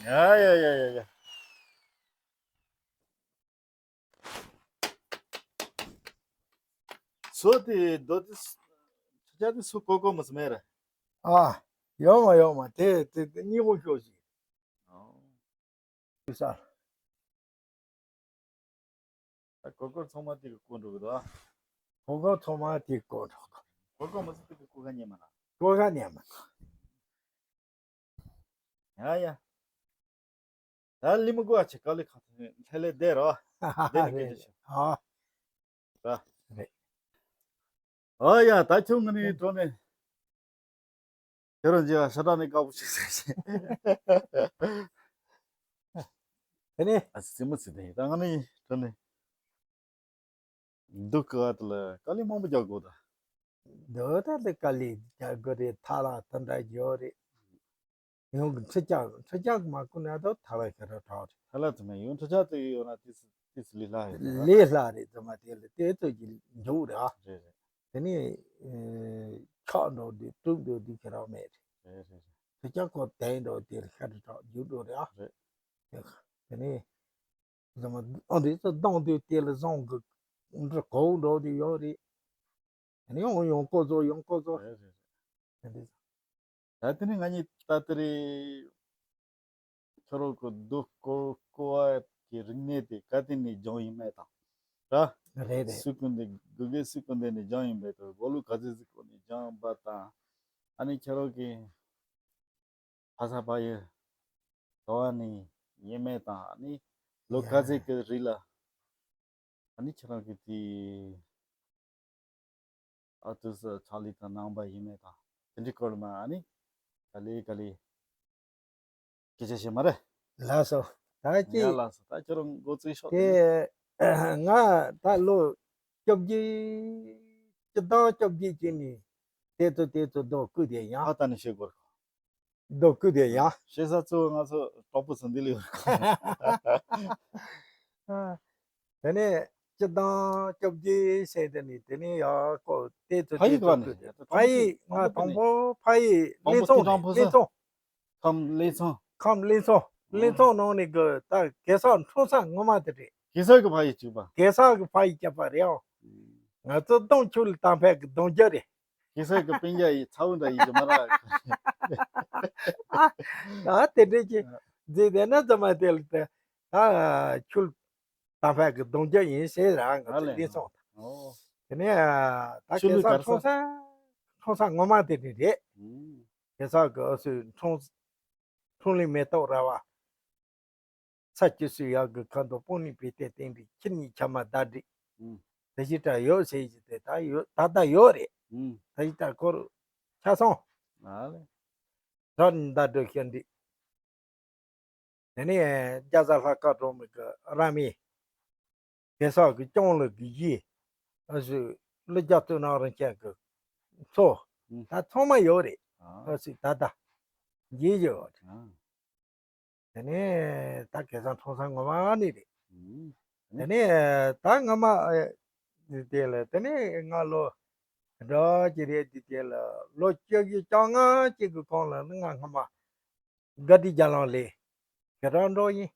ཡང་། ཡ་ཡ་ཡ་ཡ་ཡ། སོ་དེ་རྡོ་དེ་ཆུ་ཆ་དེ་སུ་ཀོ་ཀོ་མོ་སུ་མེད་ར། ཨ། ཡོད་མ་ཡོད་མ་དེ་དེ་དེ་གཉིས་པོ་ཤོག་ཞིག་ཨོ། དེ་ས། ད་ཀོ་ཀོ་ཚང་མ་དེ་གི་ཀོ་འགྲོ་གི་འདུག་ཨ། ཀོ་ཀོ་ཚང་མ་དེ་ཀོ་འགྲོ་གི་འདུག་ཀོ་ཀོ་མོ་སུ་དེ་གི་ཀོ་ཁ་ཉན་མ་ན། ཀོ་ཁ་ཉན་མ་ན། ཡ་ཡ། ད་ལི་མི་དགོས་ཨ་ཆེ་ཀ་ལི་ཁ་ཐེ་ལྷེ་ལེ་བསྡད་རོ། བསྡད་ནི་སྐད་ཆ་ཤོད། ཨ། ད། རེད། ཨ་ཡ་ད་ཁྱོད་ང་ནི་འགྲོ་ནས། ཁྱོད་རང་ཅི་ཨ་ཤ་ཁྲག་ནི་དཀར་པོ་ཞིག་ཟེར་ཞིག་དེ་ནི། ཨ་སི་མི་སི་དེ་ད་ང་ནི་འགྲོ་ནས། འདུག་གི་ཨ་ད་ལ་དཀའ་ལས་མང་པོ་རྒྱག་དགོས་ད། འདི་ད་ལྟ་དཀའ་ལས་རྒྱག་དགོས་རེད། ཐ་ལ་དེ་འདྲ་རྒྱག་རེད། ཡང་གི་འཕྲུལ་ཆས་འཕྲུལ་ཆས་མ་བཀོལ་ན་ད་ཐ་ལ་ཁ་ར་གྲག་རེད། ཐ་ལ་དེ་མ་ཡང་འཕྲུལ་ཆས་དེ་ཡོད་ན་དེ་སི་དེ་སི་ལས་སླ་རེད་ད། ལས་སླ་རེད་ཙམ་མ་དེ་ལ་དེ་ཚོ་གི་འཇུག་རེད་ཨ། རེད་རེད། དེ་ནས་ཆག་འགྲོ་དུས་དཀྲུག་འགྲོ་དུས་ཁྱེད་རང་མེད་རེད། རེད་རེད་རེད། འཕྲུལ་ཆས་ཁོ་དེ་འགྲོ་དེ་ལ་ཁ་ར་གྲག་འཇུག་འགྲོ་རེད་ཨ། རེད། དེ་ནས། ཟ་མ་ཨ་འདི་ཚོ་གདོང་དུ་དེ་ལ་བཟང་གི་འདྲ་གོག་འགྲོ་དུ་ཡོད་རེད། ཨ་ནི་ཡང་ཡང་ཀོ་ཚོ་ཡང་ཀོ་ཚོ་རེད་རེད། ཨ་འདི་ད་དེ་ནི་ང་གཉིས་ད་ལྟ་རེད། ཁྱོད་རང་གི་རྡོ་ཀོ་ཀོ་བ་གི་རིག་གནས་དེ་ག་དེ་ནས་སྦྱངས་ཡིན་མེད་དང་། ར། རེད་རེད། སུ་ཀུན་དེ་དགུ་གེ་སུ་ཀུན་དེ་ནས་སྦྱངས་ཡིན་མེད་དང་། སྒོ་ལུགས་ག་ཚོད་ཟིག་གོ་ནས་སྦྱངས་པ་དང་། ཨ་ནི་ཁྱོད་རང་གི་ཕ་ས་ཕ་ཡུལ་དོ་བ་ནས་ཡིན་མེད་དང་། ཨ་ནི་ལོ་ག་ཚོད་ཀྱི་རིང་ལ་ཨ་ནི་ཁྱེད་རང་གི་དེ་ཨ་ཏུ་སི་ཚ་ལི་དང་ནང་པ་ཡིན་མེད་དང་དེ་འདྲའི་སྐོར་མ་ཨ་ནི་ག་ལེ་ག་ལེ་སྐད་ཆ་བཤད་མ་རེད། ལགས་སོ། ད་ཡ་ཅི་ལགས་སོ། ད་ཁྱེད་རང་འགོ་བཙུགས་ཤོག་དེ་ང་ད་ལོ་བཅོ་བརྒྱད་སྤྱི་ཟླ་བཅོ་བརྒྱད་ཅིག་ནས་དེ་ཚོ་དེ་ཚོ་རྡོ་བརྐུས་ཏེ་ཡང་ཨ་ད་ནི་བཤད་དགོས་རེད། རྡོ་བརྐུས་ཏེ་ཡང་། བཤད་ས་གཙོ་བོ་ང་ཚོ་གྲོགས་པོ་ཚོ་འདི་ལ་ཡོད། དེ་ནས་སྤྱི་བཏང་བཅོ་བརྒྱད་ཟེར་དེ་ནི་དེ་ནས་ཡག་པོ་དེ་ཚོ་ཕ་ཡིག་དེ་ག་ཚོ་ནས་བརྐུས་ཏེ། ཕ་ཡིག་ང་དང་པོ་ཕ་ཡིག་ལེན་ཚོང་རེད། ལེན་ཚོང་། ཁམས་ལེན་ཚོང་། ཁམས་ལེན་ཚོང་། ལེན་ཚོང་ནང་ནས་གི་ད་གེ་སར་འཁྲུངས་ས་ངོ་མ་དེ་རེད། གེ་སར་གི་ཕ་ཡིག་གཅིག་པ། གེ་སར་གི་ཕ་ཡིག་རྒྱབ་པ་རེད་ཨང་། ང་ཚོ་གདོང་ཆུ་ལ་བཏང་ཕད་གི་གདོང་རྒྱུ་རེད། གེ་སར་གི་སྤུན་ཀྱག་ཡི་ཚ་བོ་འདྲ་ཡིན་གི་མ་ར། ཨ་དེ་འདྲས་ཀྱི་རྫས་དེ་ན་ཙམ་མ་དེ་ལ་དེ་ད་ཆུ་ལ་བཏང་ཕད་གི་གདོང་རྒྱུ་ཡིན་ཟེར་ར་ང་ཚོ་ལེན་སོང་། ཨོ། དེ་ནས་ད་ཆུ་གེ་ལུག་སར་གར་ས་འཁྲུངས་ས་འཁྲུངས་ས་ངོ་མ་དེ་འདྲས་རེད། ཨུམ། གེ་སར་གི་ཨ་སུ་འཁྲུངས་འཁྲུངས་ལི་མེ་ཏོག་ར་བ། ས་བཅུ་སུ་ཡག་གི་ཁ་འདོག་སྤུངས་ནི་བེ་ཏེ་སྟེང་རི་ཁྱི་གཉིས་ཆ་མ་ཟླ་སྒྲིག་ཨུམ། ད་ཞི་དྲག་ཡོད་ཟེར་གྱི་དེ་ད་ཡོད་ད་ལྟ་ཡོད་རེད། ཨུམ། ད་ཞི་དྲག་འཁོར་ཆ་སོང་། ཨ་ལེ། ད་ནི་ཟླ་སྒྲོ་ཤ་འདྲི། དེ་ནས་རྒྱ་བཟའ་ལྷ་དཀར་སྒྲོལ་མ་གི་ར་མའི་གེ་སར་གི་སྐྱོང་ལུགས་ཀྱི་གཞི། ཨ་ཟུ་ཀླུ་རྒྱལ་སྟོད་ནག་རིན་ཆེན་གི་མཚོ། ཨུ། ད་ཚང་མ་ཡོད་རེད། ཨ། ཨ་ཟུ་ད་ད་མཇལ་ཡོད་རེད། ཨ། དེ་ནས་ད་གེ་སར་འཁྲུངས་ས་ངོ་མ་ནི་རེད། ཨུ། དེ་ནས་ད་ངོ་མ། ཨ། དེ་ལ་དེ་ནས་ང་ལོ་འདྲ་ཅིག་རེད། དེ་དེ་ལ་ལོ་བཅུ་བཞི་བཅོ་ལྔ་ཅིག་གི་གོང་ལ་ང་སྔ་མ་སྒ་བདེ་རྒྱ་ལམ་ལས། ག་རང་འགྲོ་ཡིན།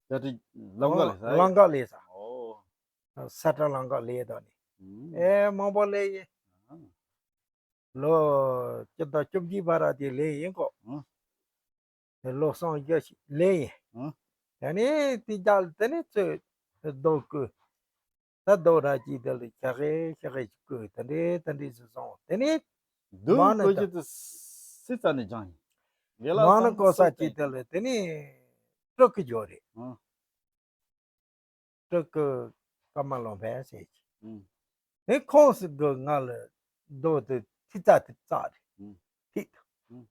ས་ཁྲ་ལམ་ཁ་ལས་ས། ལམ་ཁ་ལས་ས། ཨོ། ས་ཁྲ་ལམ་ཁ་ལས་དང་ནི། ཨུ། ཨེ་མང་པོ་ལས་ཡིན། ཨ། ལོ་བཅུ་དང་བཅུ་གཅིག་བར་དེ་ལས་ཡིན་གོ། ཨ། དེ་ལོ་གསུམ་བཞི་ཞིག་ལས་ཡིན། ཨ། དེ་ནས་དེ་རྒྱ་ལ་དེ་ནས་ཚོས་རྡོ་བརྐོས། ད་རྡོ་ར་ཅིག་དེ་ལ་ཤ་ཁའི་ཤ་ཁའི་ཅིག་བརྐོས། དེ་འདྲའི་དེ་འདྲའི་ཞིག་སོང་། དེ་ནས་མ་ནི་ད་སི་ཙ་ནས་སྦྱངས་ཡིན། ཡ་ལ་མ་ནི་ཀོ་ས་ཅིག་དེ་ལ་དེ་ནས་སྤྲུལ་སྐུ་འབྱོར་རེད། ཨ། སྤྲུལ་སྐུ་ཀརྨ་བློ་འཕེལ་ཟེར་གྱི། ཨུ། དེ་ཁོང་སི་གི་ང་ལ་རྡོ་དེ་ཐིག་རྩ་དེ་བཙགས་རེད། ཨུ། ཐིག་དང་།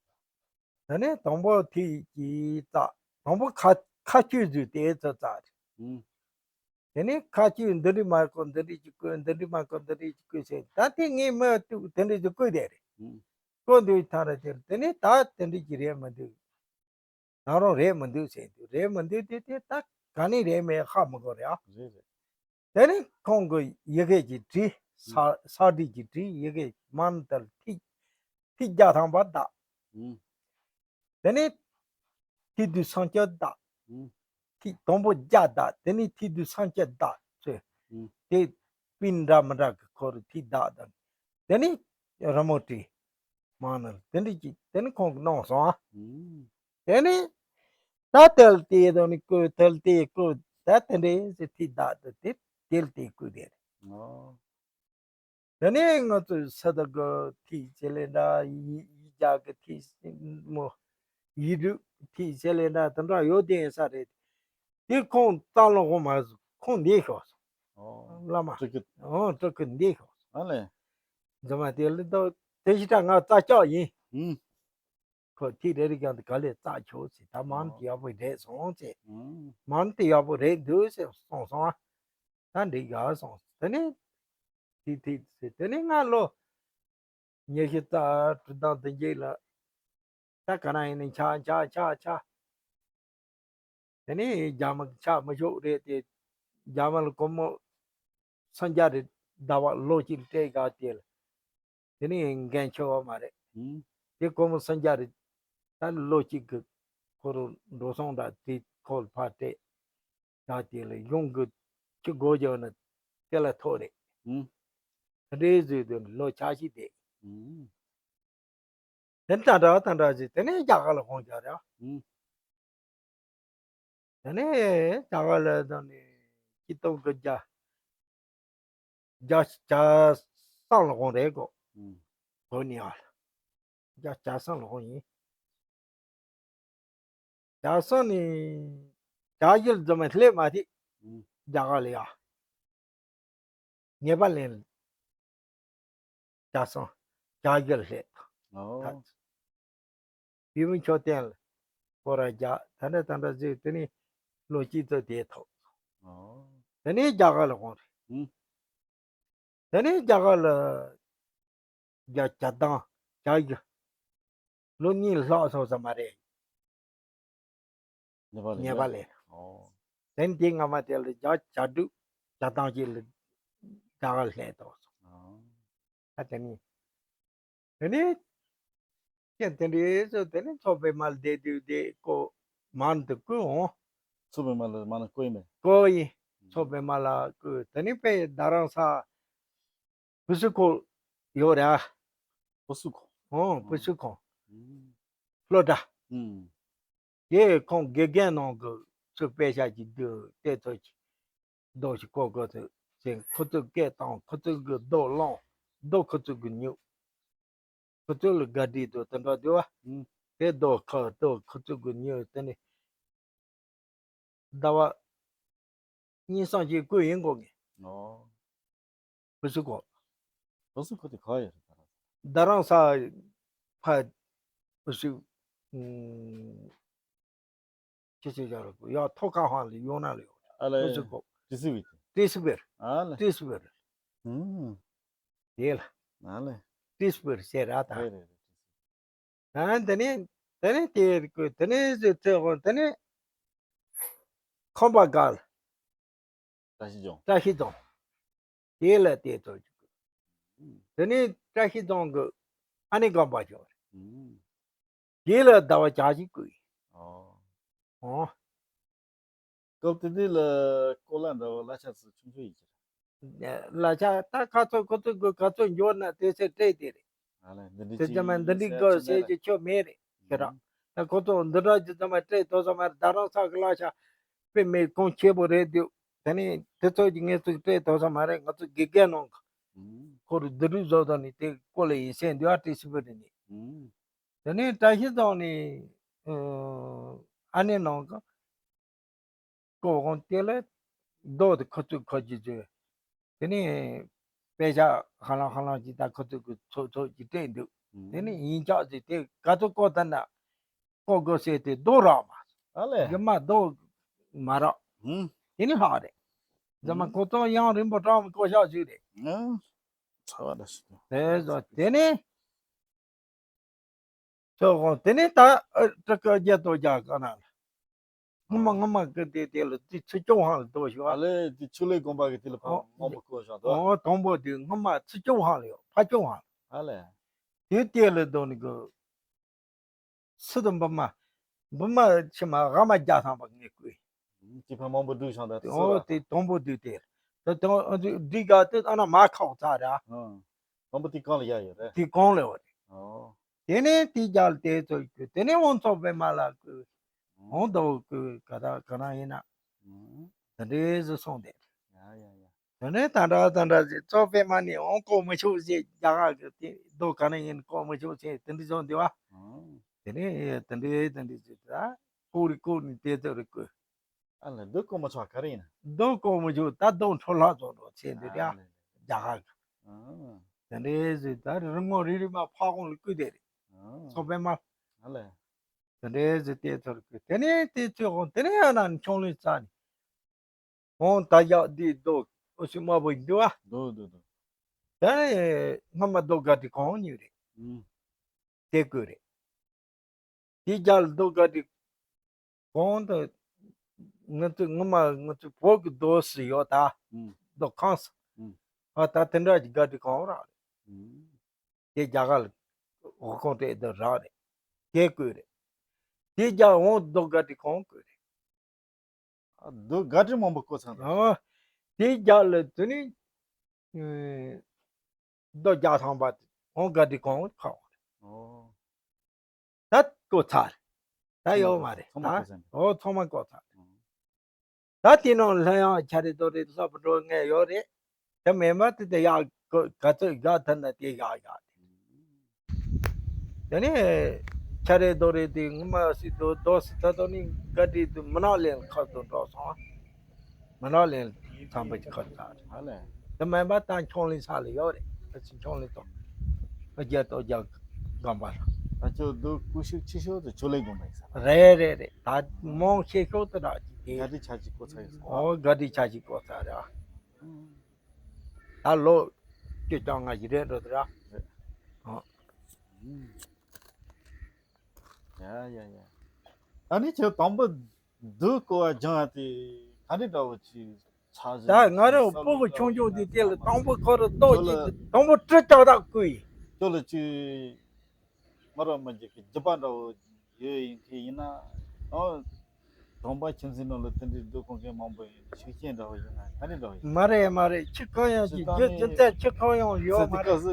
ཨུ། དེ་ནས་དང་པོ་ཐིག་གིས་བཙགས། དང་པོ་ཁ་ཁ་གཅོད་ཟིག་དེ་ཚོ་བཙགས་རེད། ཨུ། དེ་ནས་ཁ་གཅོད་འདི་འདྲི་མ་དགོས། འདི་འདྲི་ཅིག་བརྐོས། འདི་འདྲི་མ་དགོས། འདི་འདྲི་ཅིག་བརྐོས་ཟེར། ད་དེ་ངས་མི་ཐུག་དེ་འདྲི་ཅིག་བརྐོས་བསྡད་རེད། ཨུ། བརྐོས་འདུག་ཐང་ར་དེར་དེ་ནས་ད་དེ་འདྲི་ཅིག་རེད་མི་འདུག་ད་རུང་རེད་མི་འདུག་ཟེར་འདུག་རེད་མི་འདུག་དེ་དེ་ད་ག་ནས་རེད་མེད་ཧ་མི་གོ་རེད་ཨ། རེད་རེད། དེ་ནས་ཁོང་གི་ཡི་གེ་ཅིག་བྲིས། ས་ས་བྲིས་ཅིག་བྲིས། ཡི་གེ་མང་དར་ཐིག་ཐིག་བརྒྱ་ཐམ་པ་བཏགས། ཨུ། དེ་ནས་ཐིག་བདུན་སུམ་ཅུ་བཏགས། ཨུ། ཐིག་དང་པོ་བརྒྱ་བཏགས། དེ་ནས་ཐིག་བདུན་སུམ་ཅུ་བཏགས་ཚོས། ཨུ། དེ་པིན་འདྲ་མི་འདྲ་གི་ཁོ་རུ་ཐིག་བཏགས་དང་། དེ་ནས་རི་མོ་བྲིས། མང་ནར་དེ་འདྲ་ཅིག་དེ་ནི་ཁོང་གིས་གནང་སོང་ཨ། ཨུ། དེ་ནི་ད་དལ་དེ་དང་ནི་བརྐོས། དལ་དེ་བརྐོས། ད་དེ་འདྲའི་ཟེར་ཐིག་བཏགས་དེ་དེ་དལ་དེ་བརྐོས་དེ་རེད། ཨོ། དེ་ནས་ང་ཚོས་ས་དག་གི་ཐིག་ཅེ་ལེ་འདྲ། ཡི་ཡི་རྒྱ་གི་ཐིག་མོ། ཡིག་འབྲུ་ཐིག་ཅེ་ལེ་འདྲ་དེ་འདྲ་ཡོད་དེ་ཡིན་ས་རེད། དེ་ཁོང་རྩ་ལ་ཁོང་མ་ཁོང་འདས་ཤོག་སོང་། ཨོ། བླ་མ། སྤྲུལ་སྐུ། ཨོ། སྤྲུལ་སྐུ་འདས་ཤོག་སོང་། ཨ་ལས། རྫུན་མ་དེ་ལ་ད་དེ་ཞིག་ད་ང་རྩ་ལྕག་ཡིན། ཨུམ། ཁོ་ཐིག་རེ་རེ་ཀྱང་དེ་ག་ལས་རྩ་ཆོག་ཟེར། ད་མང་ཨོ། དེ་ཡག་པོ་རེད་སོང་ཟེར། ཨུམ། མང་དེ་ཡག་པོ་རེད་འདུག་ཟེར་སོང་སོང་ཨ། ད་འགྲིག་ཡག་སོང་། དེ་ནས་ཐིག་ཐིག་ཟེར། དེ་ནས་ང་ལོ་ཉི་ཤུ་རྩ་དྲུག་དང་བདུན་ཅིག་ལ། ད་ག་རང་ཡིན་ནའི་ཆགས་ཆགས་ཆགས་ཆགས། དེ་ནས་རྒྱ་མི་ཆགས་མི་ཆོག་རེད་དེ། རྒྱ་མི་ལ་སྒོར་མོ་སུམ་བརྒྱ་རེ་ཟླ་བ་ལོ་གཅིག་ལ་སྤྲད་བཞག་དེ་ལ། དེ་ནས་འགན་ཆེ་བ་མ་རེད། ཨུམ། དེ་སྒོར་མོ་སུམ་བརྒྱ་རེ་ད་ལོ་གཅིག་གི་ཁོ་རང་འགྲོ་སོང་འདྲ་དེ་ཁོ་ལ་ཕར་སྤྲད་བཞག་དེ་ལ་གཞུང་གི་ཆུ་སྒོ་རྒྱག་ན་དེ་ལ་ཐོག་རེད། ཨུམ། དེ་འདྲའི་བཟོས་དེ་ལོ་ཆ་ཞིག་བསྡད། ཨུམ། དེ་ནས་ད་འདྲ་ད་འདྲ་ཞིག་དེ་ནས་རྒྱ་གར་ལ་ཁོང་བཞག་རེད། ཨུམ། དེ་ནས་རྒྱ་གར་ལ་དང་ནི་སྐྱིད་སྟོབས་ཀྱི་རྒྱ་རྒྱ་རྒྱ་སྲང་ལ་ཁོང་རེད་གོ། ཨུམ། གོ་ནི་ཨ་ལ། རྒྱ་རྒྱ་སྲང་ལ་ཁོང་ཡིན། རྒྱ་སྲང་ནི་རྒྱ་ཡུལ་རྫུན་མ་སླེབས་མ་ཐེ། ཨུམ། རྒྱ་གར་ལ་ཡ། ངེས་པ་ལེན། རྒྱ་སྲང་རྒྱ་ཡུལ་སླེབས། ཨོ། ད་བི་མི་མཆོད་རྟེན་ལ་སྐོར་ར་རྒྱག་ད་འདྲ་ད་འདྲ་ཟེར། དེ་ནས་ལོ་གཅིག་ཙམ་དེ་ཐོག་ཨོ། དེ་ནས་རྒྱ་གར་ལ་ཁོང་རེད། ཨུམ། དེ་ནས་རྒྱ་གར་ལ་རྒྱ་རྒྱ་དང་རྒྱ་ཡུལ་ལོ་གཉིས་ལྷག་སོང་ཙམ་མ་རེད། ཉེས་པ་ལས། ཉེས་པ་ལས། ཨོ། དེ་ནས་དེའི་སྔ་མ་དེ་ལ་རྒྱ་རྒྱ་འབྲུག་རྒྱ་དང་ཅིག་ལ་རྒྱ་གར་སླེབས་ཐོག་སོང་། ཨོ། ད་དེ་ནས་དེ་ནས་ཁྱེད་དེ་འདྲའི་ཚོ་དེ་ནས་མཚོ་པདྨ་ལ་བསྡད་དུས་དེ་ཀོ་མང་དུ་བསྐུལ་འོང་། མཚོ་པདྨ་ལ་མ་ན་བསྐུལ་ཡིན་མེད། བསྐུལ་ཡིན། མཚོ་པདྨ་ལ་བསྐུལ། དེ་ནས་དཔེ་རྡ་རམ་ས་བུ་སུ་ཁོ་ཡོད་རེད་ཨ། བུ་སུ་ཁོ། ཨོ་བུ་སུ་ཁོ། ཨུམ། ལྷོ་བྲག་ཨུམ། དེ་ཁོང་དགེ་རྒན་ནང་གི་ཚུར་དཔེ་ཆ་ཅིག་བསྡུས་དེ་ཚོ་ཅིག་རྡོ་ཞིག་བརྐོ་དགོས་ཚུལ་ཟེར། ཁོ་ཚོས་སྐད་བཏང་། ཁོ་ཚོས་གི་རྡོ་བླངས། རྡོ་ཁོ་ཚོས་གི་ཉོས། ཁོ་ཚོ་ལ་དགའ་བདེ་དུ་དེ་འདྲ་འདུག་བ། ཨུམ། དེ་རྡོ་ཁ་རྡོ་ཁོ་ཚོས་གི་ཉོས། དེ་ནས་ཟླ་བ་གཉིས་གསུམ་ཞིག་བསྐུལ་ཡིན་དགོས་ངེས། ཨོ། བུ་སུ་ཁོ། བུ་སུ་ཁོ་དེ་ག་ཡོད་རེད་ད། རྡ་རམ་ས་ཕ་བུ་སུ། ཨུམ། ཁྱི་ཆེ་ཆ་རུ་ཡ་ཐོ་ཁ་ཧང་ལ་ཡོང་ན་ལ་ཡོད། ཨ་ལེ། ཨོ་ཟི་ཀོ། ཏི་སི་བི། ཏི་སི་བི། ཨ་ལེ། ཏི་སི་བི། ཨུམ། དེ་ལ། ཨ་ལེ། ཏི་སི་བི་ཟེར་ར་ད། རེད་རེད་རེད། ཨ་དེ་ནས་དེ་ནས་དེ་ཀོ་དེ་ནས་ཟེར་ཚེ་ཧོ་དེ་ནས་ཁམས་པ་ག་ལ། བཀྲ་ཤིས་ལྗོངས། བཀྲ་ཤིས་ལྗོངས། དེ་ལ་དེ་ཚོ་ཅིག་དེ་ནས་བཀྲ་ཤིས་ལྗོངས་ཀྱི་ཨ་ནེ་རྒན་པ་ཅིག་ཡོད་རེད། ཨུམ། དེ་ལ་ཟླ་བ་བརྒྱ་ཅིག་བསྐོས། ཨོ། ཨོ། སྐབས་དེ་དུས་ལ་ཀོ་ལ་འདྲ་བོ་གླ་ཆ་ཚོ་ཆུང་ཆུང་ཡིན་གྱི་རེད། གླ་ཆ་ད་ག་ཚོད་ཁོ་ཚོ་གི་ག་ཚོད་འབྱོར་ན་དེ་ཚོ་སྤྲད་དེ་རེད། ཨ་ལེ། འདི་འདྲ་དེ་ཅིག་ཚང་མ་འདི་འདྲའི་ཟེར་གི་གྱི་ཟེར་མེད་གྱི་རེད། ཆོ་མེད་རེད་ཁྱེད་རང་། ཨུམ། ད་ཁོ་ཚོ་འདི་འདྲ་ཅིག་ཚང་མ་སྤྲད་དོ་ཚང་མ་རེད། རྡ་རམ་ས་གི་གླ་ཆ་དཔེ་མེད་གོང་ཆེ་པོ་རེད་འདུག་དེ་ནས་དེ་ཚོ་གི་ངེད་ཚོ་སྤྲད་དོ་ཚང་མ་རེད། ང་ཚོ་དགེ་རྒན་ནང་གི་ཨུམ། ཁོ་རུ་བསྡུ་རུབ་བཟོ་དོ་ནི་དེ་ཀོ་ལ་ཡིན་སེ་འདི་ཨ་ཏི་སི་བི་རེད་ནི། ཨུམ། དེ་ནས་བཀྲ་ཤིས་ཚང་ནི་ཨ་ནེ་ནང་གི་ཀོ་ཧོང་དེ་ལ་རྡོ་དེ་ཁོ་ཚོས་ཁོ་ཅི་ཚོས། དེ་ནས་དཔེ་ཆ་ཧ་ལམ་ཧ་ལམ་ཅིག་ད་ཁོ་ཚོས་ཀྱི་ཚོགས་ཚོགས་ཀྱི་སྤྲད་འདུག་དེ་ནས་ཡིན་ཆགས་ཅིག་དེ་ག་ཚོད་ཀོ་ད་ན་ཀོ་དགོས་ཟེར་དེ་རྡོ་རག་མ། ཨ་ལེ། རྒྱུ་མ་རྡོ་མ་རག་ཧུམ། དེ་ནི་ལྷག་རེད། རྫ་མ་ཧུམ། ཁོ་ཚོ་ཡང་རིན་པོ་གྲངས་མི་ཀོ་ཤག་ཞིག་རེད། ཨང་། ཚ་བ་ད་ཞིག་དང་། དེ་ཚོ་དེ་ནས། ཚོད་དགོངས་དེ་ནས་ད་ཨ་ཏྲི་ཀ་རྒྱ་ཏོ་རྒྱ་ག་ན་ལ། ངོ་མ་ངོ་མ་གི་དེ་དེ་ལ་དེ་ཚུ་སྐྱོང་ཧང་ལ་དོ་ཞུ་ཨ་ཨ། ལེ་དེ་ཆུ་ལེ་དགོན་པ་གི་དེ་ལ་ཕ་ཨོ། མང་པོ་བསྐོ་བཞག་དོ། ཨོ་དང་པོ་དེ་ངོ་མ་ཚུ་སྐྱོང་ཧང་ལ་ཡོད་ཕ་སྐྱོང་ཧང་ཨ་ལེ། དེ་དེ་ལ་དོ་ནི་གི་སི་དང་བུ་མ་བུ་མ་ཆེ་མ་ཧ་མ་རྒྱ་ཐང་པ་ངས་བསྐོས། ཅི་ཕ་མང་པོ་བསྒྲུགས་བཞག་ད་དེ་ཨོ་ཚུ་དེ་དང་པོ་དེ་དེ་ད་དང་འདི་ག་དེ་ཨ་ན་མ་ཁག་ཚ་ར། ཨང་། དང་པོ་དེ་གང་ལ་ཡ་ཡོད་རེད། དེ་གང་ལ་ཡོད་རེད། ཨོ། དེ་ནས་དེ་རྒྱལ་དེ་ཚོ་བསྐོས། དེ་ནས་དབང་ཚོགས་པད་མ་ལ་བསྐོས། དབང་དུ་བསྐོས་ག་ད་ག་ན་ཡིན་ན། ཨང་། དེ་འདྲའི་ཟི་སོང་དེ། ཡ་ཡ་ཡ། དེ་ནས་ད་འདྲ་ད་འདྲ་ཟི་ཚོགས་པད་མ་ནས་དབང་བསྐོ་མི་ཆོག་ཟེར་རྒྱ་གར་གི་དེ་རྡོ་ག་ན་ཡིན་བསྐོ་མི་ཆོག་ཟེར་དེ་འདྲ་བྱུང་དེ་བ། ཨང་། དེ་ནས་དེ་འདྲའི་དེ་འདྲའི་ཟི་ད་བསྐོ་རི་བསྐོ་ནས་དེ་ཚོ་རི་བསྐོས། ཨ་ལ་རྡོ་བསྐོ་མི་ཆོག་ག་རེ་ཡིན། རྡོ་བསྐོ་མི་ཆོག་ད་རྡོ་འཕྲོ་བརླག་བཟོ་འགྲོ་ཚེ་འདི་རེད་ཨ། རྒྱ་གར་གི་ཨང་། དེ་འདྲའི་ཟི་ད་རི་མོ་རི་རི་མ་ཕ་ཁོང་ལ་བསྐུལ་དེ་རེད། ཨང་། ཚོགས་པད་མ། ཨ་ལ། དེ་འདྲའི་ཟི་དེ་ཚོར་བསྐུལ་དེ་ནས་དེ་ཚོས་ཧོང་དེ་ནས་ཡང་ན་ཆུང་ལུས་རྩ་ནས། ཧོང་ད་ཡག་འདི་རྡོ་ཨོ་སི་དམར་པོ་འདི་བ། རྡོ་རྡོ་རྡོ། དེ་ནས་སྔ་མ་རྡོ་དགའ་དྲི་གང་ཉོས་རེད། ཨང་། དེ་བསྐུལ་རེད། དེ་རྒྱ་ལ་རྡོ་དགའ་དྲི་གང་དུ་ང་ཚོ་ངོ་མ་ང་ཚོ་བོད་ཀྱི་རྡོ་སི་ཡོད་ད། ཨང་། རྡོ་ཁང་སི། ཨང་། ཨ་ད་དེ་འདྲ་གི་དགའ་དྲི་གང་རག་རེད། ཨང་། དེ་རྒྱ་གར་ལ་འོ་ཁོང་དེ་རྡོ་རག་རེད། དེ་བསྐུལ་རེད། དེ་རྒྱ་འོང་རྡོ་དགའ་དྲི་གང་བསྐུལ་རེད། རྡོ་དགའ་དྲི་མང་པོ་བསྐོ་ཚར་འདུག་ཨོ། དེ་རྒྱ་ལ་དེ་ནི། ཨེ། རྡོ་རྒྱ་ཐང་པ་དེ་འོང་དགའ་དྲི་གང་ཁག་རེད། ཨོ། ད་བསྐོ་ཚར། ད་ཡོད་མ་རེད། ཚང་མ་བསྐོ་ཚར་འདུག་ཨོ་ཚང་མ་བསྐོ་ཚར། ཨོ། ད་དེ་ནང་ལྷ་ཡང་ཆ་རེ་རྡོ་རེ་ལྷ་བུ་འགྲོ་ངེས་ཡོད་རེད། དེ་མེད་མ་དེ་དེ་ཡག་ག་ཚོད་ཡག་ཐུབ་ན་དེ་ཡག་ཡག་དེ་ནས་ཆ་རེ་རྡོ་རེ་དེ་ངོ་མ་སྲིད་དོ་རྡོ་སྲིད་ད་དོ་ནི་ག་དྲི་དུ་མི་ནག་ལེན་ཁ་དུ་འགྲོ་སོང་། མི་ནག་ལེན་ཚང་པ་ཅིག་ཁ་ཚ་རེད། ཨ་ལས། དེ་མེད་པ་ད་འཁྱོང་ལེན་ས་ལ་ཡོད་རེད། ཨ་ཅི་འཁྱོང་ལེན་དང་། ཨ་རྒྱ་ཏོ་རྒྱ་གམ་པ་ལ། ད་ཁྱོད་རྡོ་ཀུ་ཤུ་ཆེ་ཤོས་དུ་ཆོ་ལེ་དགོན་པ་ཡིན་ས་རེད། རེད་རེད་རེད། ད་མོང་ཆེ་ཤོས་དུ་རག་ཅིག་དེ། ག་དྲི་ཆ་ཅིག་གོ་ཚ་ཡོད་སོང་། ཨོ་ག་དྲི་ཆ་ཅིག་གོ་ཚ་རེད། ད་ལོ་བཅུ་གྲངས་ལྔ་ཞིག་རེད་འགྲོ་དེ་ར། ཡ་ཡ་ཡ། ད་ནི་ཁྱོད་དང་པོ་རྡོ་བརྐོ་བ་སྦྱངས་ཡ་དེ་ག་འདྲ་འདྲ་བོ་ཅིག་ཆགས་ཟིན། ད་ང་རང་སྤུ་གུ་ཆུང་ཆུང་དེ་དེ་ལ་དང་པོ་ཁོ་ར་རྡོ་ཅིག་དང་པོ་གྲི་ལྕགས་ཐག་བརྐུས་ཡིན། ཁྱོད་ལ་ཅིག་མ་རབས་མ་འཇིག་གི་རྒྱུད་པ་འདྲ་བོ་ཡོད་ཡིན་གི་ཡིན་ན། ཨོ། གྲོང་པ་ཁྱིམ་མཚེས་ནང་ལ་དེ་འདྲའི་རྡོ་བརྐོ་མཁན་མང་པོ་ཡོད། ཤུགས་རྐྱེན་འདྲ་བོ་ཡོད་ན་ག་འདྲ་འདྲ་བོ་ཡིན། མ་རེད་མ་རེད། ཁྱི་གང་ཡང་ཅིག་རྒྱུ་རྒྱུ་མཚན་ཁྱི་གང་ཡང་ཡོད་མ་རེད། དུས་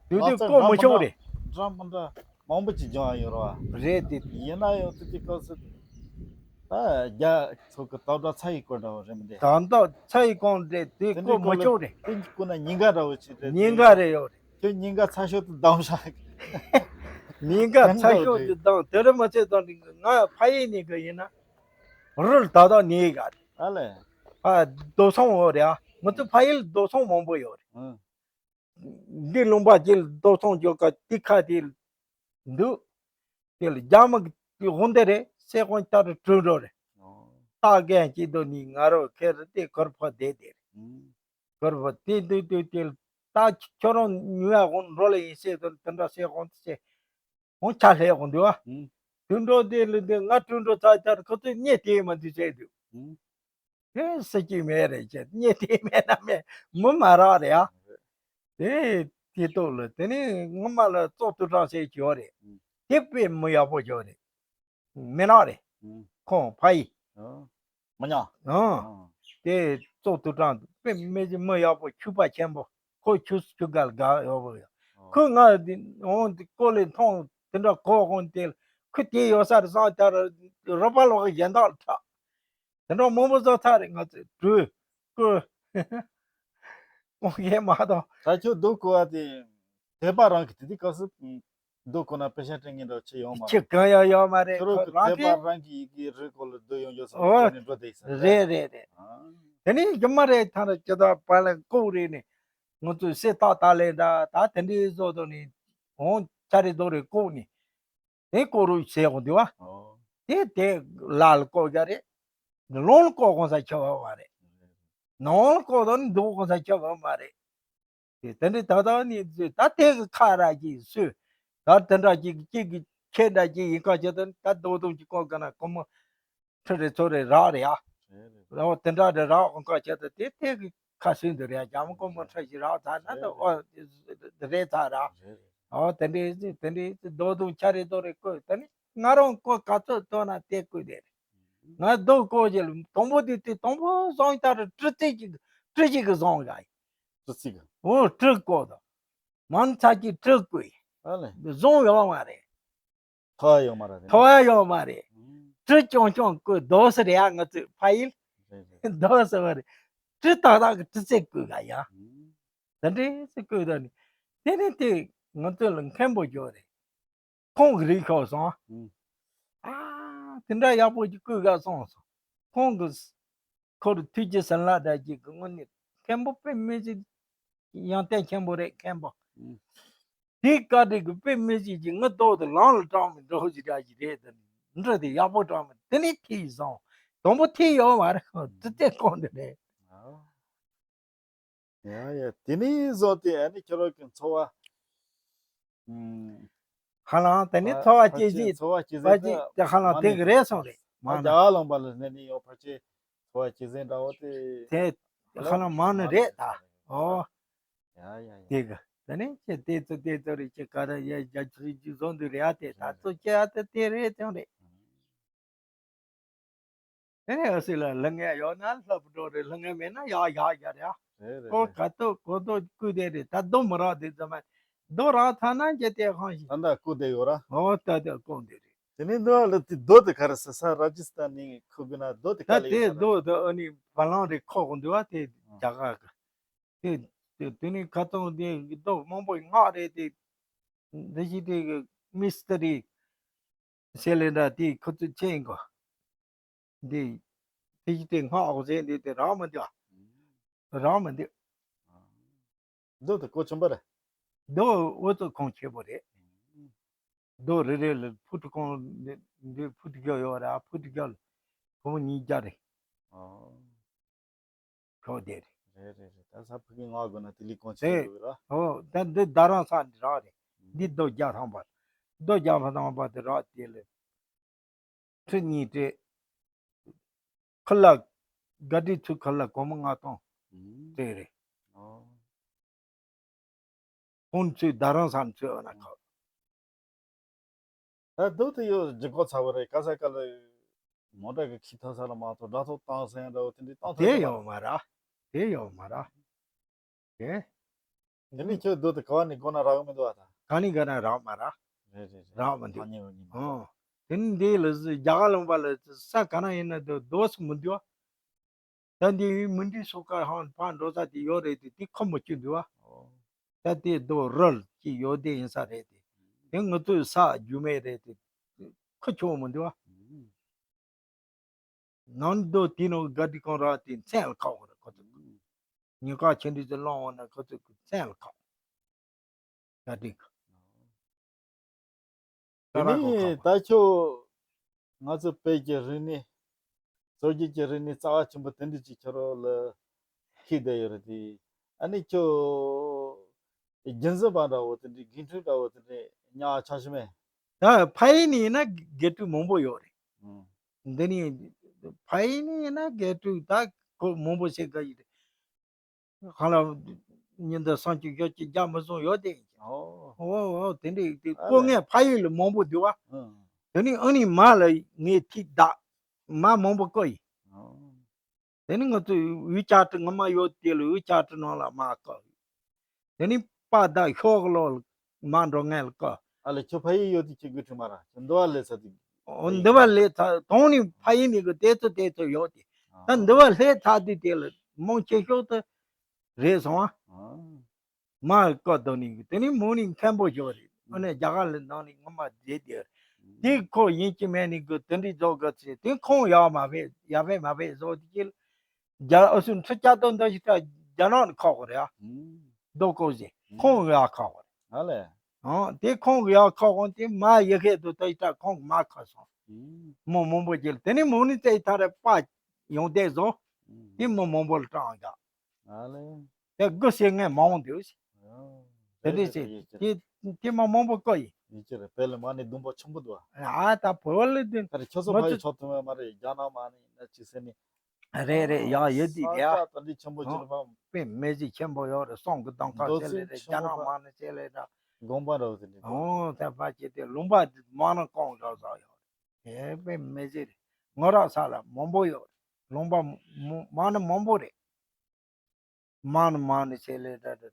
དུས་བརྐོ་མི་ཆོག་རེད། འདྲ་མི་འདྲ་མང་པོ་ཅིག་སྦྱངས་ཡོད་རེད་བ། རེད་དེ། ཡིན་ན་ཡང་དེ་དུས་སྐབས་སུ་ད་རྒྱ་ཚོ་གི་དབ་སྒྲ་ཚ་ཡི་སྐོར་འདྲ་བོ་རེད་མི་འདུག་ད་ལྟ་ཚ་ཡི་སྐོར་རེད་དེ་བརྐོ་མི་ཆོག་རེད། དེ་འདྲའི་སྐོར་ལ་ཉེན་ཁ་འདྲ་བོ་ཅིག་རེད། ཉེན་ཁ་རེད་ཡོད་རེད། ཁྱོད་ཉེན་ཁ་ཚ་ཤོས་དུ་བདམས་ཤག་ཉེན་ཁ་ཚ་ཤོས་དུ་བདམས། དེ་རིང་མ་ཚད་དང་ང་ཕ་ཡུལ་ནས་གི་ཡིན་ན་རུལ་ད་ལྟ་ནས་ག་རེད། ཨ་ལས། ཨ་རྡོ་སོང་འོ་རེད་ཨ། ང་ཚོ་ཕ་ཡུལ་རྡོ་སོང་མང་པོ་ཡོད་རེད། ཨང་། འདི་ལུང་པ་ཅིག་རྡོ་སོང་འཇོག་ག་ཏི་ཁ་དེ་འདུག་དེ་ལ་རྒྱ་མི་གི་དབང་དེ་རེད། སེ་ཁོང་ལྟར་དུ་གྲོས་འགྲོ་རེད། ཨོ། ད་རྒན་གཅིག་ཏུ་ནི་ང་རོ་ཁེར་དེ་གར་ཕོ་བསྡད་དེ་རེད། ཨུམ། གར་ཕོ་དེ་དུས་དུས་དེ་ད་ཁྱོད་རང་ཉུལ་ཡ་ཧོན་འགྲོ་ལ་ཡིན་ཟེར་དུ་དེ་འདྲ་སེ་ཁོང་དུ་ཟེར། ཁོང་ཆ་ལྷད་ཁོང་འདུག་ཨ། ཨུམ། དུས་འགྲོ་དེ་ལ་དེ་ང་གྲོས་འགྲོ་ཚར་ཚར་ཁོ་ཚོས་རྙེད་དེ་མ་འདུག་ཟེར་དུས། ཨུམ། དེ་སྲིད་ཀྱི་མེད་རེད་ཅེས་རྙེད་དེ་མེད་ན་མེད་མི་མ་རག་རེད་ཨ། དེ་དེ་ཐོག་ལ་དེ་ནས་སྔོན་མ་ལ་ཙོག་ཏུ་གྲངས་བཤད་ཀྱི་ཡོད་རེད། དེ་དཔེ་མི་ཡག་པོ་ཀྱི་ཡོད་རེད། མི་ནག་རེད། ཁོང་ཕ་ཡི། མི་ཉག་ཨང་། དེ་ཙོག་ཏུ་གྲངས་དཔེ་མི་མི་ཡག་པོ་ཁྱུ་པ་ཆེན་པོ་ཁོ་ཁྱུ་ཁྱུ་གལ་ག་ཡོད་པོ་ཡོད། ཁོ་ང་འོང་དེ་ཀོ་ལེ་མཐོང་དེ་འདྲ་གོ་ཧོན་དེ་ཁོ་དེ་ཡོད་ས་རེད་བསམ་ལྟར་རོ་པ་ལོག་གཞན་དག་ལ་ཁྲག་དེ་འདྲ་མང་པོ་བཟོ་ཚར་རེད། ང་ཚོས་གྲོས་བསྐོས། དགོངས་ཡས་མ་གཏོགས། ད་ཁྱོད་རྡོ་བརྐོ་བ་དེ་དད་པ་རང་གི་དེ་དུས་སྐབས་སུ་རྡོ་བརྐོ་ན་པེ་ཤ་སྤྲད་མཁན་འདྲ་ཆེ་ཡོང་མ་ཁྱོད་རེད། གང་ཡང་ཡོད་མ་རེད། ཁྱོད་རང་ཁོ་གི་རང་དད་གིས་པ་རང་གི་ཡི་གེ་རུས་སྐོར་ལ་རྡོ་ཡོང་རྒྱུ་ཟེར་ཨོ་ཁྱོད་ནས་འགྲོ་བསྡད་ས་རེད། རེད་རེད་རེད། ཨ། དེ་ནས་རྒྱུ་མ་རེད་ཐང་ར་ཇི་ལྟར་པ་ལ་བཀོག་རེད་ནས་ང་ཚོས་སེ་ཏག་ཏག་ལས་འདྲ་ད་དེ་འདྲའི་བཟོ་དོ་ནས་འོང་ཆ་རེ་རྡོ་རེ་བཀོག་ནས། དེ་བཀོག་རོགས་བྱས་གོ་འདུག་བ། ཨོ། དེ་དེ་ལ་ལ་བཀོག་རྒྱ་རེད། ལོང་ལ་བཀོག་གོང་ས་ཆ་བ་བ་རེད། ནང་ལ་བཀོག་དང་འདུག་གོང་ས་ཆ་བ་མ་རེད། དེ་དེ་འདྲའི་ད་ལྟ་ནི་ད་དེ་གི་ཁ་ར་གི་སུས་ད་དེ་འདྲ་གི་གཅིག་གི་ཁྱེད་འདྲ་གི་ཡིན་ཁ་ཆེ་དང་ད་རྡོག་རྡོག་གི་བཀོག་ག་ན་ཀོ་མོ། ཁྲི་རེ་ཚོ་རེ་རག་རེད་ཨ། རེད་རེད། རེད་བ་དེ་འདྲ་རེ་རག་འོང་ཁ་ཆེ་ད་དེ་དེ་གི་ཁ་སུས་འདི་རེད་ཨ། རྒྱ་མི་ཀོ་མོ་ཁྲི་ཞིག་རག་ཚར་ན་ད་ཨོ་རེད་ཚར་ར། རེད་རེད། ཨོ་དེ་འདྲའི་དེ་འདྲའི་རྡོག་རྡོག་ཆ་རེ་རྡོག་རེ་བཀོད་དེ་ནི། ང་རང་ཀོ་ག་ཚོད་ཐོན་ན་དེ་བཀོད་དེ་རེད། ང་རྡོ་བཀོག་རྗེས་ལ་དང་པོ་དེ་དེ་དང་པོ་བཟང་ཡིན་ད་ར་གྲི་རྩེ་གཅིག་གྲི་གཅིག་གི་བཟང་ཡ་ཡིན། གྲི་རྩེ་གི་ཨོ་གྲི་བཀོག་དང་མང་ཚ་གི་གྲི་བཀོད་ཡིན། ཨ་ལེ། བཟང་ཡོད་མ་རེད། ཐོ་ཡ་ཡོད་མ་རེད། ཐོ་ཡ་ཡོད་མ་རེད། གྲི་རྐྱང་རྐྱང་བཀོད་རྡོ་སི་རེད་ཡ། ང་ཚོས་ཕ་ཡིན་རྡོ་སི་བ་རེད། གྲི་ཏག་ཏག་གི་གྲི་རྩེ་བཀོད་ག་ཡ། ད་འདྲེ་སི་བཀོད་ད་ནི་དེ་ནི་དེ་ང་ཚོ་ལ་མཁན་པོ་ཡོད་རེད། ཁོང་གི་རིགས་ཤོག་སོང་། ཨ་དེ་འདྲ་ཡག་པོ་ཅིག་བསྐུལ་ག་སོང་སོང་། ཁོང་གི་ཁོ་རུ་ཐུགས་ཀྱི་སེམས་ལ་འདྲ་ཅིག་གི་དངོས་གནས་མཁན་པོ་དཔེ་མི་སྲིད་ཡང་ཏན་མཁན་པོ་རེད་མཁན་པོ། དེའི་བཀའ་དྲིན་གི་དཔེ་མི་སྲིད་ཅིག་ངི་ཏོག་ཏུ་ལང་ལ་དྲངས་མི་འགྲོ་ཞིག་འདྲ་ཞིག་རེད་དེ་འདྲ་དེ་ཡག་པོ་དྲངས་མི་དེ་ནས་ཐིག་སོང་། དང་པོ་ཐིག་ཡོད་མ་རེད་ཁོ་དེ་ཚེ་ཁོང་དེ་རེད། ཡ་ཡ་དེ་ནས་བཟུང་སྟེ་ཨ་ནི་ཁྱོད་རང་གི་འཚོ་བ། ཧ་ལམ་དེ་ནས་འཚོ་བ་སྐྱེལ་གཞི་འཚོ་བ་སྐྱེལ་གཞི་དེ་ཧ་ལམ་དེ་གི་རེད་སོང་རེད་མ་ན། རྒྱ་གར་ལུང་པ་ལ་གནས་ནས་ཡོད་ཕལ་ཆེར་འཚོ་བ་སྐྱེལ་གཞི་འདྲ་བོ་དེ་དེ་ཧ་ལམ་མང་ནི་རེད་ད། ཨོ། ཡ་ཡ་ཡ། དེ་གི་དེ་ནས་ཁྱེད་དེ་ཚོ་དེ་ཚོ་རེད་ཁྱེད་ག་རེ་ཡ་རྒྱ་ཆུ་རིགས་ཅིག་བཟོ་འདུག་རེད་ཨ། དེ་ད་ཚོ་ཁྱེད་ཨ་དེ་དེ་རེད་དེ་རེད། དེ་ནས་ཨ་སི་ལ་ལྷ་ངན་ཡོད་ན་ལྷ་བུ་འགྲོ་རེད། ལྷ་ངན་མེད་ན་ཡག་ཡག་ཡག་རེད་ཨ། རེད་རེད་ཀོ་རེད། ག་ཏོ་གོ་ཏོ་བསྐུལ་དེ་རེད། ད་རྡོ་མི་རག་དེ་ཙམ་མ་རྡོ་རག་ཐ་ན་རྒྱ་དེ་ཁང་ཞིག་ད་ལྟ་བསྐུལ་དེ་ཡོད་ར། ཨོ་ད་ལྟ་བསྐུལ་དེ་རེད། དེ་ནས་འདི་ལ་དེ་རྡོ་དེ་ག་རེ་ཟེར་ས་ར་ཇི་སི་ཐན་ནས་ཁུ་གི་ན་རྡོ་དེ་ག་ད་ལ་དེ་ཡོད་ས་ར། རྡོ་དེ་ཨ་ནི་བ་ལང་རེ་ཁོག་གི་འདུག་ཨ། དེ་རྒྱ་གར་གི་དེ་དེ་དེ་ནས་ཁ་ཏོང་དེ་རྡོ་མང་པོ་ངག་རེད་དེ། འདི་ཞིག་དེ་གི་མི་སི་ཏི་རི། ཟེར་ལེ་འདྲ་དེ་ཁོ་ཚོས་ཁྱེད་ཡིན་གོ། འདི་དེ་ཞིག་དེ་སྔགས་འོག་ཟེར་འདི་དེ་རག་མི་འདུག་ཨ། རག་མི་འདུག་རྡོ་དེ་གོ་ཆེན་པོ་རེད། རྡོ་འོ་ཙོ་ཁོང་ཆེ་པོ་རེད། རྡོ་རེ་རེ་ལ་ཕུ་ཏུ་ཁོང་འདི་ཕུ་ཏུ་རྒྱ་ཡོད་ར། ཕུ་ཏུ་རྒྱ་ལ་ཁོང་ཉིས་བརྒྱ་རེད། ཁྱོད་དེ་རེད། རེད་རེད་རེད། ད་ས་ཕུ་གི་ངག་དགོས་ན་དེ་ལས་གོང་ཆེ་རེད་ར། ཨོ་ད་འདི་རྡ་རམ་ས་འདི་རག་རེད། འདི་རྡོ་རྒྱ་ཐང་པ། རྡོ་རྒྱ་ཐང་པ་དེ་རག་དེ་ལས། ཁྲི་གཉིས་སྤྲད། ཁུ་ལ། ག་དྲི་ཚུ་ཁུ་ལ་སྒོར་མོ་ལྔ་སྟོང་སྤྲད་རེད། ཨོ། ཁོང་ཚོས་རྡ་རམ་ས་ཚོས་འོ་ན་ཁག་ད་སྡུག་ཏུ་ཡོད་ལྗིད་ཁོག་ཚ་བོ་རེད། ག་ས་ག་ལ་མོ་ཊ་གི་ཁྱི་ཐོན་ས་ལ་མ་ཐོ་དྲ་ཐོག་བཏང་སེང་འདྲ་བོ་དེ་འདྲའི་བཏང་ཐོག་དེ་ཡོད་མ་ར། དེ་ཡོད་མ་ར། དེ། དེ་ནི་ཁྱོད་སྡུག་ཏུ་ག་བ་ནས་དགོ་ན་རག་མི་འདུག་བ་ད། ག་ནས་ག་ན་རག་མ་ར། རེད་རེད་རེད། རག་མི་འདུག་ཨང་། དེ་ནི་འདི་ལ་རྒྱ་གར་ལུང་པ་ལ་ས་ག་ན་ཡིན་ན་དུ་རྡོ་སུ་མི་འདུག་ད་འདི་མི་འདི་སུ་ཀ་ཧང་ཕ་འགྲོ་ས་དེ་ཡོད་རེད་དེ་དེ་ཁོ་མི་སྐྱོད་འདུག་བ། ད་དེ་རྡོ་རལ་གྱི་ཡོད་དེ་ཡིན་ས་རེད་དེ། དེ་ང་ཚོའི་ས་རྒྱུ་མེད་རེད་དེ། ཁོ་ཆོག་མི་འདུག་བ། ནང་རྡོ་དེ་ནང་ག་དེ་གང་རག་དེ་མཚན་ལ་ཁག་པོ་རེད་ཁོ་ཚོ། ཉེན་ཁ་ཆེ་འདྲི་ཚོ་སློང་འོང་ན་ཁོ་ཚོ་གི་མཚན་ལ་ཁག་པོ། ག་དེ་ག་དེ་ནི་ད་ཁྱོད་ ང་ཚོ་བོད་ཀྱི་རིག་གནས། སྲོལ་རྒྱུན་གྱི་རིག་གནས་རྩ་བ་ཆེན་པོ་དེ་འདྲ་ཅིག་ཁྱོད་རང་ལ་ཤེས་བསྡད་ཡོད་རེད་དེ། ཨ་ནི་ཁྱོད་རྒྱུན་འཛིན་པ་འདྲ་བོ་དེ་འདྲའི་དགེ་འཕྲུལ་འདྲ་བོ་དེ་འདྲའི་ཉག་ཆག་ཤི་མེད། ད་ཕ་ཡུལ་ནས་ཡིན་ན་དགེ་ཕྲུག་མང་པོ་ཡོད་རེད། ཨང་། འདི་ནས་ཕ་ཡུལ་ནས་ཡིན་ན་དགེ་ཕྲུག་ད་ཁོ་མང་པོ་ཞིག་ག་ཡོད་རེད། ཧ་ལམ་ཉིན་ལྟར་སུམ་ཅུ་བཞི་ཅུ་བརྒྱ་མི་སོང་ཡོད་དེ། ཨོ། ཨོ་ཨོ་དེ་འདྲའི་དེ་ཨ་ལས། སྐུ་ངལ་ཕ་ཡུལ་ལ་མང་པོ་འདུག་བ། ཨང་། དེ་ནས་ཨ་ནི་མ་ལ་ངས་ཐིག་བདག་མ་མང་པོ་བསྐོ་ཡིན། ཨང་། དེ་ནི་ང་ཚོའི་འུ་ཅག་ཏུ་ངོ་མ་ཡོད་དེ་ལ་འུ་ཅག་ཏུ་ནང་ལ་མ་བསྐོ། དེ་ནི་པ་དང་ཤོག་ལོ་ལ་མ་འགྲོ་ངན་ལ་བསྐོ། ཨ་ལས། ཁྱོད་ཕ་ཡུལ་ཡོད་དུས་ཁྱོད་དགེ་ཕྲུག་མ་ར་ཁྱོད་འདི་བ་ལས་ཚ་དུས། འོ་འདི་བ་ལས་ཚ་དོང་ནི་ཕ་ཡུལ་ནི་གི་དེ་ཚོ་དེ་ཚོ་ཡོད་དེ། ད་འདི་བ་ལས་ཚ་དུས་དེ་ལ་མང་ཆེ་ཤོག་ཏུ་རེད་སོང་ཨ། ཨང་། མ་བཀའ་གཏོང་ནི་དེ་ནི་མོ་ནི་མཁན་པོ་ཞིག་རེད། ཨ་ནི་རྒྱ་གར་ལ་ནང་ནི་ངོ་མ་བསྡད་དེ། དེ་ཁོ་ཡིན་གཅིག་མིན་ནི་གི་དེ་འདྲའི་རྫོགས་དགོས་ཚེ་དེ་ཁོང་ཡག་མ་བས་ཡག་བས་མ་བས་བཟོ་དེ་ཀྱི་རྒྱ་ཨ་སུ་ཁྲི་ལྕགས་རྡོ་འདི་ཞིག་ད་རྒྱ་ནག་ནས་ཁག་པོ་རེད་ཨ། རྡོ་བརྐོས་ཟེར་ཁོང་ཡག་ཁག་པོ་རེད། ཨ་ལས། ཨང་། དེ་ཁོང་གི་ཡག་ཁག་པོ་དེ་མ་ཡི་ཧེ་དུ་ད་ཞིག་ད་ཁོང་གི་མ་ཁག་སོང་། མོ་མང་པོ་ཅིག་དེ་ནི་མོ་ནི་ཙེ་ཐ་རེ་པ་ཡོང་བསྡད་བཟོ། དེ་མོ་མང་པོ་ལ་སྐྲག་འདུག་ཨ་ལས། དེ་དགུ་ཟེར་ངས་མ་འོང་དུས། ཨོ། དེ་རེད་འདྲ་རེད་ཟེར། རེད་ཡོད་ཀྱི་རེད། དེ་དེ་མ་མང་པོ་བཀོད་ཡིན། ཡོད་ཀྱི་རེད། བོད་ལ་མ་ནི་སྡོང་པོ་ཆེན་པོ་འདུག་ཨ། ཨ་ད་བོད་ལ་དེ་ད་རེད་ཁྱོད་ཚོ་ང་ཕ་ཡི་ཚོ་ཕྱོགས་དུ་མ་མ་རེད། རྒྱ་ནག་མ་ནི་ན་ཅི་ཟེར་ནི། རེད་རེད། ཡང་ཡོད་དེ་ས་རེད་ཨ། ཆ་ད་འདི་ཆེན་པོ་ཅི་རེད་པ། དཔེ་མི་སྲིད་ཆེན་པོ་ཡོད་རེད། སོང་གི་གདོང་ཁ་མདོ་ཟེར་ལེ་ཚིག་རེད། ཆེན་རྒྱ་པོ་ནག་པ། མ་ནི་ཟེར་ལེ་ད། དགོན་པ་འདྲ་བོ་དེ་འདྲ་འདུག་ཨོ་ད་ཕ་ཆེ་དེ་ལུང་པ་མ་ནི་གང་འདྲ་ཟ་ཡོད་རེད། དེ་དཔེ་མི་སྲིད་རེད། ངོ་ར་ས་ལ་མང་པོ་ཡོད་རེད། ལུང་པ་མ་ནི་མང་པོ་རེད། མ་ནི་མ་ནི་ཆེ་ལེ་འདྲ་འདྲ།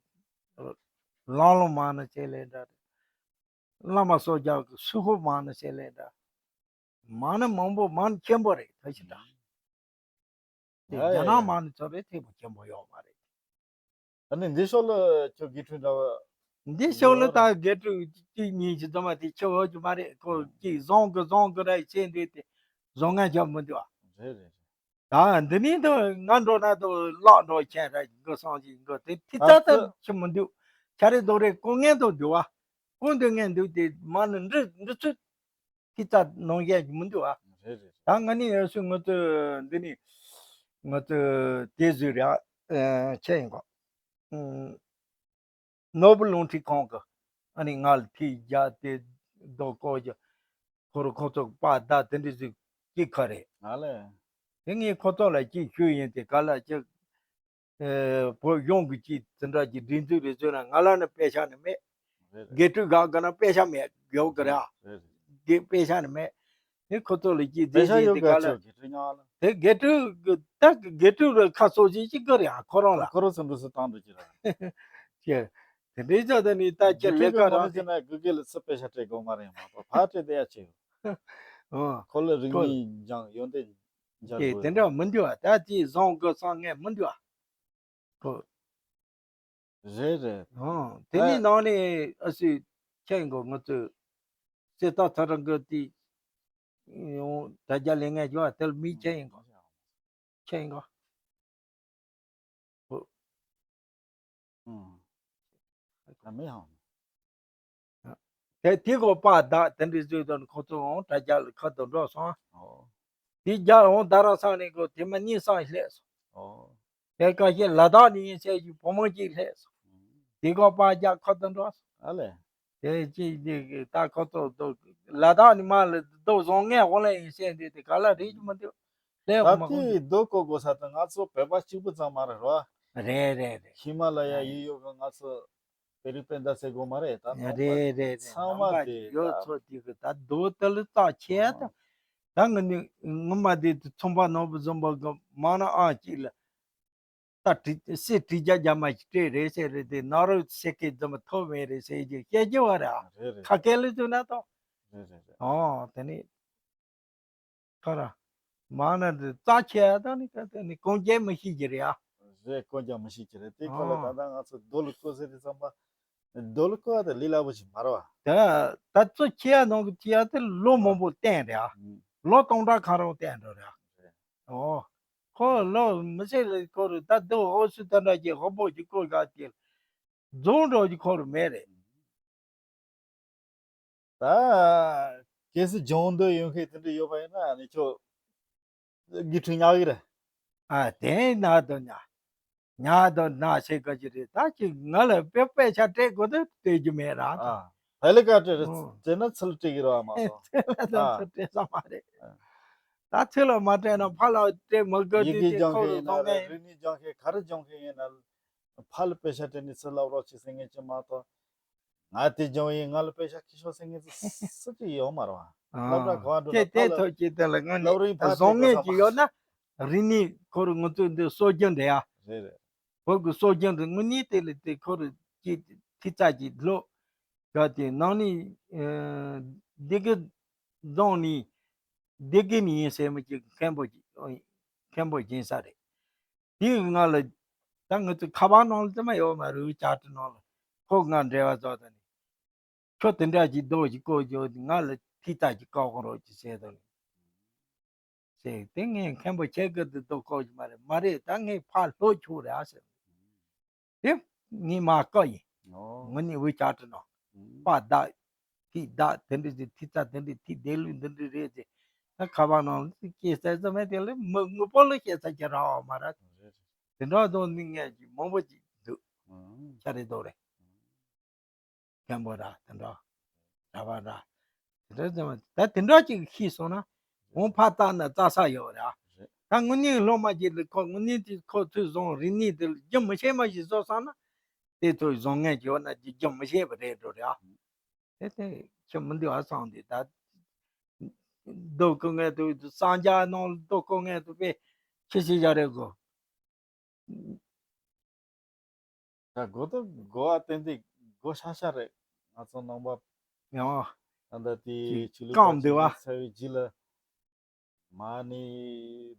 ལང་ལོ་མ་ནི་ཆེ་ལེ་འདྲ་འདྲ། བླ་མ་སོགས་རྒྱག་གི་སུ་ཁོ་མ་ནི་ཆེ་ལེ་འདྲ། མ་ནི་མང་པོ་མ་ནི་ཆེན་པོ་རེད་ད་ཞིག་ད། དེ་ཡ་རྒྱ་ཡ་ནག་ཡ། མ་ནི་ཚོ་རེད་ཐེ་པོ་ཆེན་པོ་ཡོད་མ་རེད། ཨ་ནི་འདི་ཤོག་ལ་ཁྱོད་དགེ་ཕྲུག་འདྲ་བ། འདི་ཤོག་ལ་ད་དགེ་ཕྲུག་གཅིག་གཉིས་ཀྱི་ཚོ་མ་དེ་ཆེ་བོ་ཅིག་མ་རེད། ཁོ་གཅིག་བཟང་གི་བཟང་གི་ར་ཆེ་འདུག་དེ་བཟང་ངན་ཆགས་མི་འདུག་ཨ། རེད་རེད་རེད། ད་འདི་ནས་དུ་ང་འགྲོ་ན་དུ་ལག་འགྲོ་ཆེན་ར་གི་སང་ཞིག་གི་དེ་ཐི་ད་ཙ་ཙ་ཆེ་མི་འདུག་ཆ་རེ་རྡོ་རེ་ཀོ་ངན་དུ་འདུག་ཨ། ཀོ་འདུག་ངན་འདུག་དེ་མ་ནི་འདྲི་འདྲི་ཚུལ་ཐི་ད་ནང་བཞིན་གྱི་མི་འདུག་ཨ། རེད་རེད། ད་ང་ནི་ཡོད་སུ་ང་ཚོ་འདི་ནི་ང་ཚོ་དེ་བཟོས་རེད་ཨ། ཆེ་ཡིན་གོ་ནོར་བུ་རླུང་འཕྲིན་ཁང་གི་ཨ་ནི་ང་ལ་ཐིག་རྒྱག་དེ་རྡོ་བརྐོ་རྒྱུ་ཁོ་རུ་ཁོ་ཚོ་པ་ད་དེ་འདྲ་ཟིག་གཅིག་ཁ་རེད། ཨ་ལས། དེ་ངས་ཁོ་ཚོ་ལ་གཅིག་ཞུས་ཡིན་དེ་ག་ལ་ཅིག་བོད་གཞུང་གི་ཅིག་དེ་འདྲ་གྱི་སྒྲིག་འཛུགས་རེ་བཟོས་ན་ང་ལ་ནི་པེ་ཤ་ནི་མེད། རེད་རེད། དགེ་ཕྲུག་ག་ག་ན་པེ་ཤ་མེད་ཡོད་གི་ར། རེད་རེད། དེ་པེ་ཤ་ནི་མེད། དེ་ཁོ་ཚོ་ལ་ཅིག་པེ་ཤ་ཡོད་ག་ལ་ཅིག་དེ་དགེ་ཕྲུག་གི་ད་དགེ་ཕྲུག་ར་ཁ་སོ་ཅིག་ཅིག་གི་རེད་ཨ་ཁོ་རང་ལ། ཁོ་རང་ཚོ་འགྲོ་སུ་བཏང་འགྲོ་ཅི་ར། ཅེ། དེ་འདྲའི་ཅག་ད་ནི་ད་ཅེ་ལས་ཀ་རང་ཅེ་ན་གུ་གེ་ལ་སུ་པེ་ཤ་སྤྲད་དགོས་མ་རེད་མ་གཏོགས་ཕ་སྤྲད་དེ་ཡ་ཆེ་ཡོད། ཨོ། ཁོ་ལ་རིག་གནས་སྦྱང་ཡོན་ཏན་སྦྱང་དགོས། དེ་འདྲ་མི་འདུག་ཨ། ད་ཅི་བཟང་དགོས་བཟང་ངན་མི་འདུག་ཨ། ཁོ། རེད་རེད། ཨང་། དེ་ནི་ནང་ནས་ཨ་སི་ཁྱེད་ཀྱི་ང་ཚོས་གསེར་རྟ་ཚ་གྲང་གི་དེ་ཡང་དྲ་རྒྱ་ལས་ངན་བྱུང་བ་དེ་ལ་མི་ཁྱེད་ཡིན་གོ་ཁྱེད་ཡིན་གོ་ཨང་། ད་མི་ཧང་། དེ་དེ་གོ་པ་བདག་དེ་འདྲའི་བཟོས་དོན་ཁོ་ཚོ་འོང་དྲ་རྒྱ་ལ་ཁ་དོན་འགྲོ་སོང་། ཨོ། དེ་རྒྱ་འོང་རྡ་རམ་ས་ནས་གོ་དེ་མ་གཉིས་སང་སླེབས་སོང་། ཨོ། དེ་ག་ཤེད་ལ་དྭགས་ནས་ཡིན་ཟེར་གྱི་བུ་མོ་གཅིག་སླེབས་སོང་། དེ་གོ་པ་རྒྱ་ཁ་དོན་འགྲོ་སོང་། ཨ་ལས། དེ་གཅིག་དེ་ད་ཁོ་ཚོ་ལ་དྭགས་ནས་མ་ལ་རྡོ་བཟང་ངན་འོང་ལ་ཡིན་ཟེར་དེ་དེ་ག་ལ་རེད་ཀྱི་མི་འདུག་ད་ལྟའི་རྡོ་བརྐོ་དགོས་ས་དེ་ང་ཚོ་བོད་པ་གཅིག་པུ་ཙམ་མ་རེད་རོ། རེད་རེད་རེད། ཧི་མ་ལ་ཡ་ཡུལ་ཡོད་གི་ང་ཚོ་པེ་རི་པེ་འདའ་ཟེར་དགོས་མ་རེད་ད་ནང་པ་རེད་རེད་རེད། ཚང་མ་ནང་པ་དེ་ཡོད་ད་ཚོ་དེ་གི་ད་རྡོ་དེ་ལ་རྩ་ཆེ་ད། ད་ང་ནི་ངོ་མ་དེ་དེ་ཚོང་པ་ནང་པ་བཟོ་འབབ་གི་མ་ན་ཨང་གཅིག་ལ་ད་དྲི་སེ་དྲི་རྒྱ་རྒྱ་མ་ཞིག་སྤྲད་རེད་ཟེར་རེད་དེ་ནང་རོ་སེ་ཀེ་འཛོམས་ཐོབ་མེད་རེད་ཟེར་གྱི་སྐད་ཆ་བ་རེད་ཨ། རེད་རེད། ཁ་སྐད་ལ་བཙུགས་ན་ད། རེད་རེད་རེད། ཨོ་དེ་ནི། ཁ་ར། མ་ན་དེ་རྩ་ཆེ་ཡ་ད་ནི་ཀ་དེ་ནི་གོང་རྒྱལ་མི་ཤེས་ཀྱི་རེད་ཨ། རེད་གོང་རྒྱལ་མི་ཤེས་ཀྱི་རེད་དེ་ཁོ་ལ་ད་ཨ། ད་ང་ཚོ་རྡོ་ལ་བརྐོ་ཟེར་དེ་བསམ་པ། རྡོ་ལ་བརྐོ་བ་དེ་ལས་སླ་པོ་ཞིག་མ་རེད་བ། ད་ད་ཚོ་ཆེ་ཡ་ནང་གི་ཆེ་ཡ་དེ་ལོ་མང་པོ་བསྟན་རེད་ཨ། ཨང་། ལོ་སྟོང་ཕྲག་གང་རུང་བསྟན་འགྲོ་རེད་ཨ། རེད། ཨོ། ཁོ་ལོ་མི་ཚེ་ལ་ཁོ་རུ་ད་རྡོ་ཨོ་སི་ད་འདྲ་ཅིག་ཧོ་པོ་ཅིག་བརྐོ་ག་དེ་རྫོང་འགྲོ་ཅིག་ཁོ་རུ་མེད་རེད། ད་ གལ་སྲིད་སྦྱོང་འདོད་ཡོད་མཁན་དེ་འདྲ་ཡོད་པ་ཡིན་ན་ཨ་ནི་ཁྱོད་དགེ་ཕྲུག་ཉག་གི་རེད། ཨ་དེ་ན་དོ་ཉག་ཉག་དོ་ན་ཤེས་ག་ཅི་རེད། ད་ཅི་ང་ལ་དཔེ་དཔེ་ཆ་སྤྲད་དགོས་དུས་སྤྲད་རྒྱུ་མེད་ར། ཨ་ཧེ་ལི་ཀོབ་ཊར་ཨོ་སྤྲད་ན་ཚུར་སྤྲད་ཀྱི་རེད་བ་མ་གཏོགས། ཚུར་ལ་ཨ་ཚུར་སྤྲད་ས་མ་རེད། ཨ་ད་ཚུར་ལ་མ་སྤྲད་ན་ཕར་ལ་སྤྲད་མི་དགོས་ཡི་དུས་གེ་ཅི་སྦྱོང་ཁོ་མཁན་རུ་ཡིན་ན་བཟོ་རེད། ངེས། རིག་གནས་སྦྱོང་མཁན་ག་རེ་སྦྱོང་མཁན་ཡིན་ན་ཕར་ལ་དཔེ་ཆ་སྤྲད་ནས་ཚུར་ལབ་རོགས་བྱེད་ཟེར་མཁན་ཅིག་མ་གཏོགས། ང་དེ་སྦྱོང་ཡིན། ང་ལ་དཔེ་ཆ་ཁྱེར་ཤོག་ཟེར་མཁན་ཚོ་སུ་གཅིག་ཡོད་མ་རེད་བ། སློབ་གྲྭ་ག་བ་འགྲོ་ན་དེ་ཕར་དེ་ལ་ཐོག་ཅིག་དེ་ལ་དངོས་སློབ་རིམ་ཕར་གནས་བཟོ་སྤྲད་དགོས་མཁན་ས་ཅིག་མ་ཡོད་ན། རིག་གནས་ཁོ་རང་ང་ཚོ་འདི་སྲོལ་རྒྱུན་རེད་ཡ། རེད་རེད། བོད་ཀྱི་སྲོལ་རྒྱུན་དེ་དངོས་གནས་དེ་ལ་དེ་ཁོ་རང་ཅིག་ཐིག་རྩ་ཅིག་ལྷོ་ག་དེ་ནང་ནས་སྡེ་དགེ་རྫོང་ནས་སྡེ་དགེ་ནས་ཡིན་ཟེར་མི་ཅིག་མཁན་པོ་ཅིག་མཁན་པོ་ཡིན་ས་རེད། དེའི་ང་ལ་ད་ང་ཚོ་ཁ་པར་ནང་ལ་ཙམ་ཡོད་མ་རེད། བི་ཅེཊ་ནང་ལ་ཁོ་ང་འབྲེལ་བ་བཟོ་ད་ནི་ཁྱོད་དེ་འདྲ་ཅིག་རྡོ་ཅིག་བརྐོས་ཡོད། ང་ལ་ཐིག་རྩ་ཅིག་བཀག་རོགས་ཅིག་བྱས་ད་ནི་ཟེར། དེ་ངས་མཁན་པོ་ཁྱེད་ཀྱི་དེ་རྡོ་བརྐོས་ཀྱི་མ་རེད། མ་རེད། ད་ངས་ཕར་ལྷོ་ཆོག་རེད་ཨ་ཟེར། དེ་ངས་མ་བཀག་ཡིན། ཨོ། ངོ་ནི་བི་ཅེཊ་ནང་། ཨུམ། པ་བདག་ཐིག་བདག་དེ་འདྲ་ཟེར། ཐིག་རྩ་དེ་འདྲ། ཐིག་བདེ་ལུགས་འདི་འདྲ་རེད་ཟེར། ད་ཁ་པར་ནང་ལ་སྐྱེས་ས་ཙམ་མེད། དེ་ལ་མི་དངོས་པོ་ལ་སྐྱེས་ས་ཁྱེད་རང་བ་མ་རེད། རེད། དེ་འདྲ་དང་ནི་ངས་ཀྱི་མང་པོ་ཅིག་འདུག་ཨུམ། ཆ་རེ་རྡོ་རེད། མཁན་པོ་ར་དེ་འདྲ། གྲྭ་པ་ར། དེ་འདྲ་ཙམ་ད་དེ་འདྲ་ཅིག་ཤེས་སོང་ན་འོང་ཕར་བལྟས་ན་རྩྭ་ས་ཡོད་ར། རེད། ད་དངོས་གནས་སློབ་མ་ཅིག་ལ་ཁོ་དངོས་གནས་དེ་ཁོ་ཚོས་བཟུང་རིག་གནས་དེ་ལ་རྒྱུན་མི་ཆད་མ་ཞིག་བཟོ་བསམ་ན། དེ་ཚོས་བཟུང་མཁན་ཅིག་ཡོད་ན་ཅིག་རྒྱུན་མི་ཆད་པ་རེད་འགྲོ་ར། དེ་དེ་ཁྱོད་མི་འདུག་ཨ་བསམ་དེ་ད། རྡོ་བརྐོ་མཁན་དེ་གསང་རྒྱ་ནང་ལ་རྡོ་བརྐོ་མཁན་དེ་དཔེ་ཁྱི་ཤི་བཞག་རེད་གོ། ད་གོ་ད་གོ་བ་ཏན་ཏན་གོ་ཤ་ཤ་རེད། ང་ཚོ་ནང་པ་ཡང་ད་ལྟ་དེ་ཅིག་ཆོས་ལུགས་རྐང་པ་བདེ་བ་ཅིག་ཚར་བའི་རྗེས་ལ་མ་ཎི་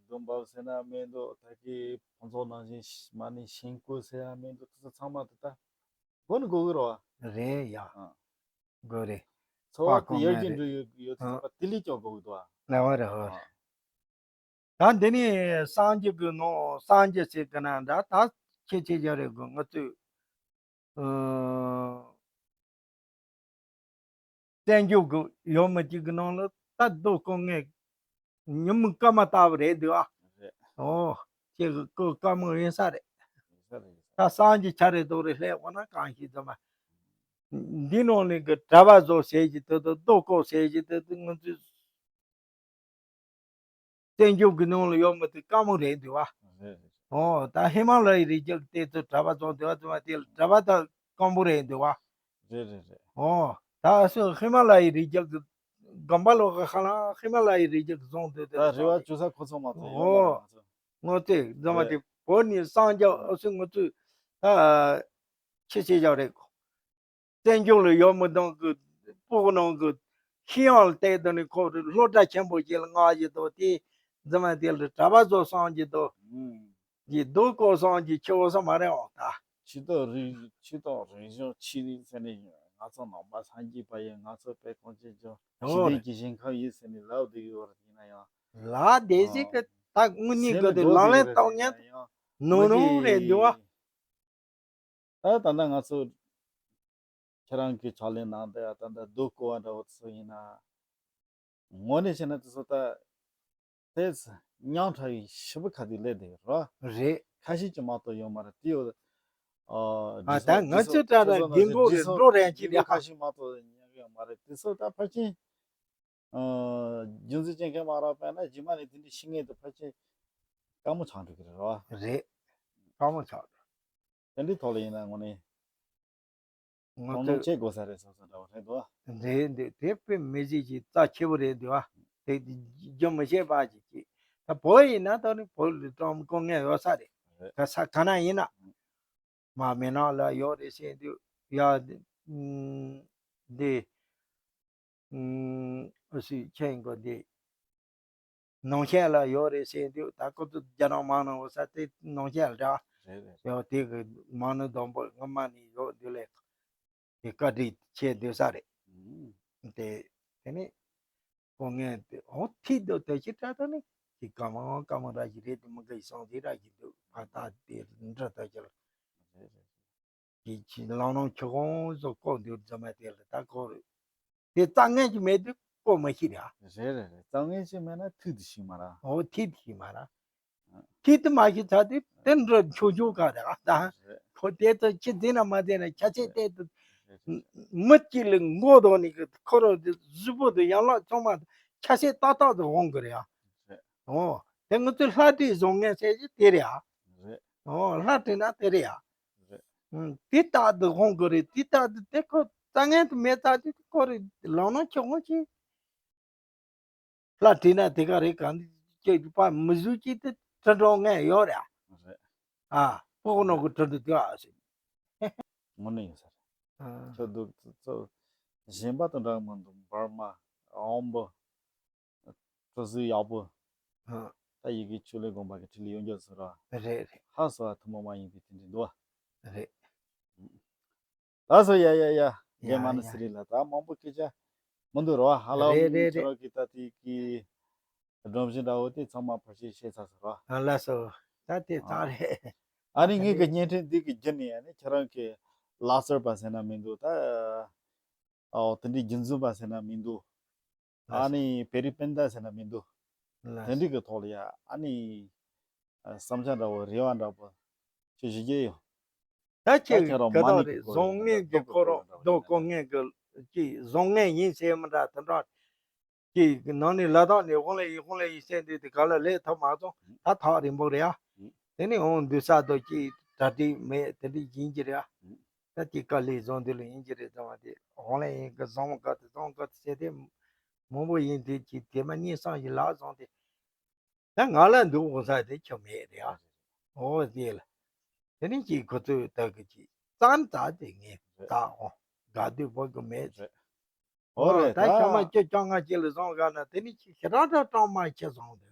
བསྡུ་འབབ་ཟེར་ན་མི་འདུག་ད་གི་ཕུན་ཚོགས་ནང་བཞིན་མ་ཎི་ཤིང་བརྐོས་ཟེར་ཡང་མི་འདུག་དེ་ཚོ་ཚང་མ་དེ་ད་གོ་ནི་གོ་གི་རེད་བ། རེད་ཡ། ཨ། གོ་རེད། འཚོ་བ་དེ་ཡར་རྒྱས་འགྲོ་ཡོད་ཡོད་ཚད་པ་དེ་ལས་ཀྱང་གོ་གི་འདུག་བ། ལ་བ་རེད་བ། ཨ། ད་འདི་ནི་སངས་རྒྱས་ཀྱི་ནང་སངས་རྒྱས་ཟེར་གི་ན་འདྲ་ད་ཁྱེད་ཆེ་ཆེ་རེད་གི། ང་ཚོས་ཨ་བཙན་བྱོལ་གི་ཡུལ་མི་གཅིག་གི་ནང་ལ་ད་རྡོ་བརྐོ་མཁན་ཉིན་མོ་སྐར་མ་ལྟ་བུ་རེད་འདུག་ཨ། རེད། ཨོ། ཁྱེད་ཀྱི་སྐུ་སྐར་མ་ཡིན་ས་རེད། ཡིན་ས་རེད། ཡིན་ས་ད་རེད། སངས་རྒྱས་ཆ་རེ་རྡོ་རེ་ལྷས་འོ་ན་གང་ཞིག་ཙམ་མ། འདི་ནང་ནས་གི་གྲྭ་པ་བཟོ་ཟེར་གྱི་དེ་དང་རྡོ་བརྐོ་ཟེར་གྱི་དེ་དང་ང་ཚོས་བཙན་བྱོལ་གྱི་ནང་ལ་ཡོད་མི་དེ་དཀའ་མོ་རེད་འདུག་བ། རེད་རེད། ཨོ་ད་ཧི་མ་ལ་ཡའི་རི་རྒྱུད་དེ་ཚོ་གྲྭ་པ་ཚོ་དེ་བ་དེ་བ་དེ་ལ་གྲྭ་པ་ད་དཀོན་པོ་རེད་འདུག་བ། རེད་རེད་རེད། ཨོ་ད་སུ་ཧི་མ་ལ་ཡའི་རི་རྒྱུད་ཀྱི་དགོན་པ་ལོ་ག་ཁ་ལ་ཧི་མ་ལ་ཡའི་རི་རྒྱུད་ཀྱི་རྫོང་དེ་དེ་ད་རེ་བ་བཅོལ་ས་ཁོ་ཚོ་མ་གཏོགས་ཡོད་མ་རེད་ང་ཚོ། ངོ་དེ་རྫོང་མ་དེ་བོད་ནས་སངས་རྒྱས་ཨ་སུ་ང་ཚོས་ད་ཁྱི་ཆེ་ཆག་རེད་གོ། བཙན་བྱོལ་ལ་ཡོད་མི་དང་གི་སྤོ་བོ་ནང་གི་ཤེས་ཡོན་ལ་བལྟས་དོན་ནི་ཁོ་སློབ་གྲྭ་ཆེན་པོ་ཞིག་ལ་མངགས་ཀྱི་འདུག་དེ་རྫུན་མ་དེ་ལ་གྲྭ་པ་ཚོ་སོང་གི་འདུག་ཨུམ། ཡི་སྡུག་ཀོ་སོང་གི་ཆེ་བོ་ས་མ་རེད་འོང་ད། ཆོས་དང་རིག་ཆོས་དང་རིག་གཞུང་ཆོས་རིག་ཟེར་ནས་ང་ཚོ་ནང་པ་སངས་རྒྱས་པ་ཡིན། ང་ཚོ་དཔེ་གང་ཅི་ཅོ་ཞི་ཨོ་བདེ་སྐྱིད་ཞིང་ཁམས་ཡིན་ཟེར་ནས་ལབ་བསྡད་ཡོད་རེད། ཡིན་ན་ཡང་ལ་དེ་ཞིག་གི་ད་དངོས་གནས་གི་དེ་ལག་ལེན་བསྟར་མཁན་ནོར་ནོར་རེད་འདུག་ཨ། ད་ད་ལྟ་ང་ཚོ་ཁྱེད་རང་གི་ཕྱག་ལས་གནང་བསྡད་ཡ་ད་ལྟ་རྡོ་བརྐོ་བ་འདྲ་བོ་ཚོ་ཡིན་ན། དངོས་གནས་བྱས་ན་དེ་ཚོ་ད་དེ་ཉམས་ཕྲ་བའི་ཞེ་པོ་ཁ་དེ་སླེབས་བསྡད་ཡོད་རེད། རེད། ཁ་ཤས་ཀྱི་མ་གཏོགས་ཡོད་མ་རེད། དེ་ཡོད། ཨ་ད་ང་ཚོས་ད་ལྟ་རྒན་གོག་རེད། འགྲོ་རན་གྱི་རེད། ཁ་ཤས་མ་གཏོགས་ཉན་གི་ཡོད་མ་རེད། དེ་ཚོ་ད་ཕལ་ཆེར་རྒྱུ་མཚན་ཅན་མཁན་མ་རག་པས་ན་རྗེས་མ་ནས་དེ་འདྲའི་ཤེས་མཁན་དེ་ཕལ་ཆེར་དཀའ་མོ་ཆགས་འགྲོ་གི་རེད་བ། རེད། དཀའ་མོ་ཆགས་འགྲོ། དེ་འདྲའི་ཐོག་ལ་ཡིན་ན་དངོས་གནས་ང་ཚོས་བྱེད་དགོས་ས་རེད་བསམ་ས་འདྲ་བོ་རེད་འདུག་བ། རེད་འདུག་དེ་དཔེ་མི་སྲིད་ཀྱི་རྩ་ཆེ་བོ་རེད་འདུག་བ། དེ་རྒྱུན་མི་ཆད་པ་ཅིག་ཅིག་ད་བོད་ཡིན་ན་ད་ནི་བོད་ལ་བཀྲམ་དགོས་ངེས་ཡོད་ས་རེད། ད་ས་ག་ན་ཡིན་ན། མ་མི་ནང་ལ་ཡོད་རེད་ཟེར་དུས་ཡ། འདི། ཨུ་སུའི་ཁྱེད་ཀྱི་འདི། ནང་ཆེན་ལ་ཡོད་རེད་ཟེར་དུས་ད་ཁོ་ཚོ་རྒྱ་ནག་མང་ནང་བ་ས་དེ་ནང་ཆེན་ལ་འདྲ། རེད་རེད། ཡོད་དེ་གི་མང་ནང་སྡོང་པོ་སྔ་མ་ནས་ཡོད་དུས་ལས། དེ་བཀའ་དྲིན་ཆེ་འདོད་ས་རེད། ཨུམ། དེ་དེ་ནི་ཁོ་ངས་དེ་འོ་ཐིག་དོ་དེ་ཅི་དྲ་དོ་ནི་དེ་ཀ་མ་ཀ་མ་ར་ཞིག་རེད་དེ་མི་གི་སོང་དེ་ར་ཞིག་འདུག་ཕ་ད་དེ་འདྲ་ད་ཅི་ལ་དེ་ཅི་ལང་ལོང་ཆུ་ཁོང་སོ་ཀོ་འདུག་རྫ་མ་དེ་ལ་ད་ཀོ་རེད། དེ་རྩ་ངན་གྱི་མེད་དུས་ བཀོད་མི་ཤེས་ར། རེད་རེད་རེད། རྩོམ་མཁན་ཅིག་མེད་ན་ཐུག་དེ་ཤེས་མ་ར། འོ་ཐིག་དེ་ཤེས་མ་ར། ཐིག་དེ་མ་ཤེས་ཚར་དུས་དེ་འདྲ་ཆོག་ཆོག་ག་རེད་ཨ། ད་རེད། ཁོ་དེ་ཚོ་ཅི་འཛིན་ན་མ་འཛིན་ན་ཁྱ་ཆད་བལྟས་དུས། རེད་རེད། མི་གཅིག་ལ་མགོ་ཐོག་ནས་ཁོ་རང་གཟུགས་པོ་དང་ཡན་ལག་ཚང་མ་ཁྱ་ཆད་ཏག་ཏག་ཏུ་འོང་གི་རེད་ཨ། རེད། འོ། དེ་ང་ཚོའི་ལྷ་བྲིས་བཟང་ངན་ཟེར་གྱི་དེ་རེད་ཨ། རེད། འོ་ལྷ་བྲིས་ན་དེ་རེད་ཨ། རེད། ཨུམ། དེ་ལྟར་དུ་འོང་གི་རེད། དེ་ལྟར་དུ་དེ་ཁོ་རྩ་ངན་དུ་མེད་ཙང་དེ་ཁོ་རེ་ལག་ན་ཆོག་ངོ་ཅི། ལྷ་བྲིས་ན་དེ་ག་རེད་གང་དེ་ཅི་པ་མི་བཟོ་ཅི་དེ་དྲི་འགྲོ་ངན་ཡོད་རེད་ཨ། རེད། ཨ། ཕོ་ནོ་གི་དྲི་འདུག་དེ་ཨ་ཟེར། དངོས་གནས་ཡིན་ས་རེད། ཨ། ཁྱོད་འདུག་ཚོ་གཞན་པ་དང་འདྲ་མི་འདུག་འབར་མ། འོམ་བུ། སྤྲོ་གཟུགས་ཡག་པོ། ཨ། ད་ཡི་གེ་ཆོས་ལས་དགོན་པ་གི་ཁྲི་ལ་ཡོང་རྒྱུ་ཟེར་ར། རེད་རེད། ཧ་སོ་ཐུན་མོང་མ་ཡིན་པའི་དེ་འདྲ་འདུག་བ། རེད། ད་སོ་ཡ་ཡ་ཡ། ཡ་རྒན་མ་ནི་ཡ། སི་རི་ལ་ད་མང་པོ་སྐད་ཆ་མི་འདུག་ར་བ། ཧ་ལམ་རེད་རེད་ཁྱེད་རང་གི་ད་དེ་གི་སྒྲོམ་གཞི་འདྲ་བོ་དེ་ཚང་མ་ཕལ་ཆེར་བཤད་ཚར་སོང་ར། ཨ་ལགས་སོ། ད་དེ་ཚང་རེད། ཨ་ནི་ངེད་ཀྱི་བརྙན་འཕྲིན་འདི་གི་བརྒྱུད་ནས་ཨ་ནི་ཁྱེད་རང་གི་ལག་རྩལ་པ་ཟེར་ན་མི་འདུག་ད། ཨོ་དེ་འདྲའི་རྒྱུན་འཛིན་པ་ཟེར་ན་མི་འདུག་ཨ་ནི་བེ་རི་སྤུན་ཟླ་ཟེར་ན་མི་འདུག་དེ་འདྲའི་གི་ཐོག་ལ་ཡ་ཨ་ནི་བསམ་འཆར་འདྲ་བོ་རེ་བ་འདྲ་བོ་ཅིག་ཞུ་རྒྱུ་ཡོད། ད་ཁྱེད་ཀྱི་ཁ་ཐག་རེད། བཟང་ངན་གི་ཁོ་རང་སྡོད་གོ་ངན་གི་ཅིག་བཟང་ངན་ཡིན་ཟེར་མི་འདྲ་དེ་འདྲ། ཀྱི་ནང་ནས་ལ་དྭགས་ནས་དབང་ལས་ཡིན་དབང་ལས་ཡིན་བཤད་འདུག་དེ་ག་ལ་ལས་ཐབས་མ་སོང་། ད་ཐག་རིང་པོ་རེད་ཨ། དེ་ནས་འོང་འདུག་ས་དོ་ཀྱི་གྲ་སྒྲིག་མེད་དེ་འདྲ་ཡིན་གྱི་རེད་ཨ། ད་ཀྱི་དཀའ་ལས་བཟང་འདི་ལ་ཡིན་གྱི་རེད་ཙང་བ་དེ་དབང་ལས་ཡིན་གི་བཟང་བ་ག་དེ་བཟང་ག་དེ་བཤད་དེ་མང་པོ་ཡིན་དེ་ཀྱི་དེ་མ་གཉིས་སང་ཞིག་ལག་བཟང་དེ། ད་ང་ལ་འདུག་འོང་ས་དེ་ཁྱོད་མེད་རེད་ཨ། འོ་དེ་ལ། དེ་ནས་ཀྱི་ཁོ་ཚོས་ད་གི་ཀྱི་རྩ་ནས་ད་དེ་ངས་ད་འོང་དགའ་སྡུག་བོ་གི་མེད་ཅེས། ཨོ་རེད། ད་ཤ་མ་ཁྱི་རྐྱང་ང་ཁྱི་ལ་བཟང་ག་ན་དེ་ནི་ཁྱི་ཁྱི་རང་རང་རྐྱང་མ་ཁྱི་བཟང་དེ།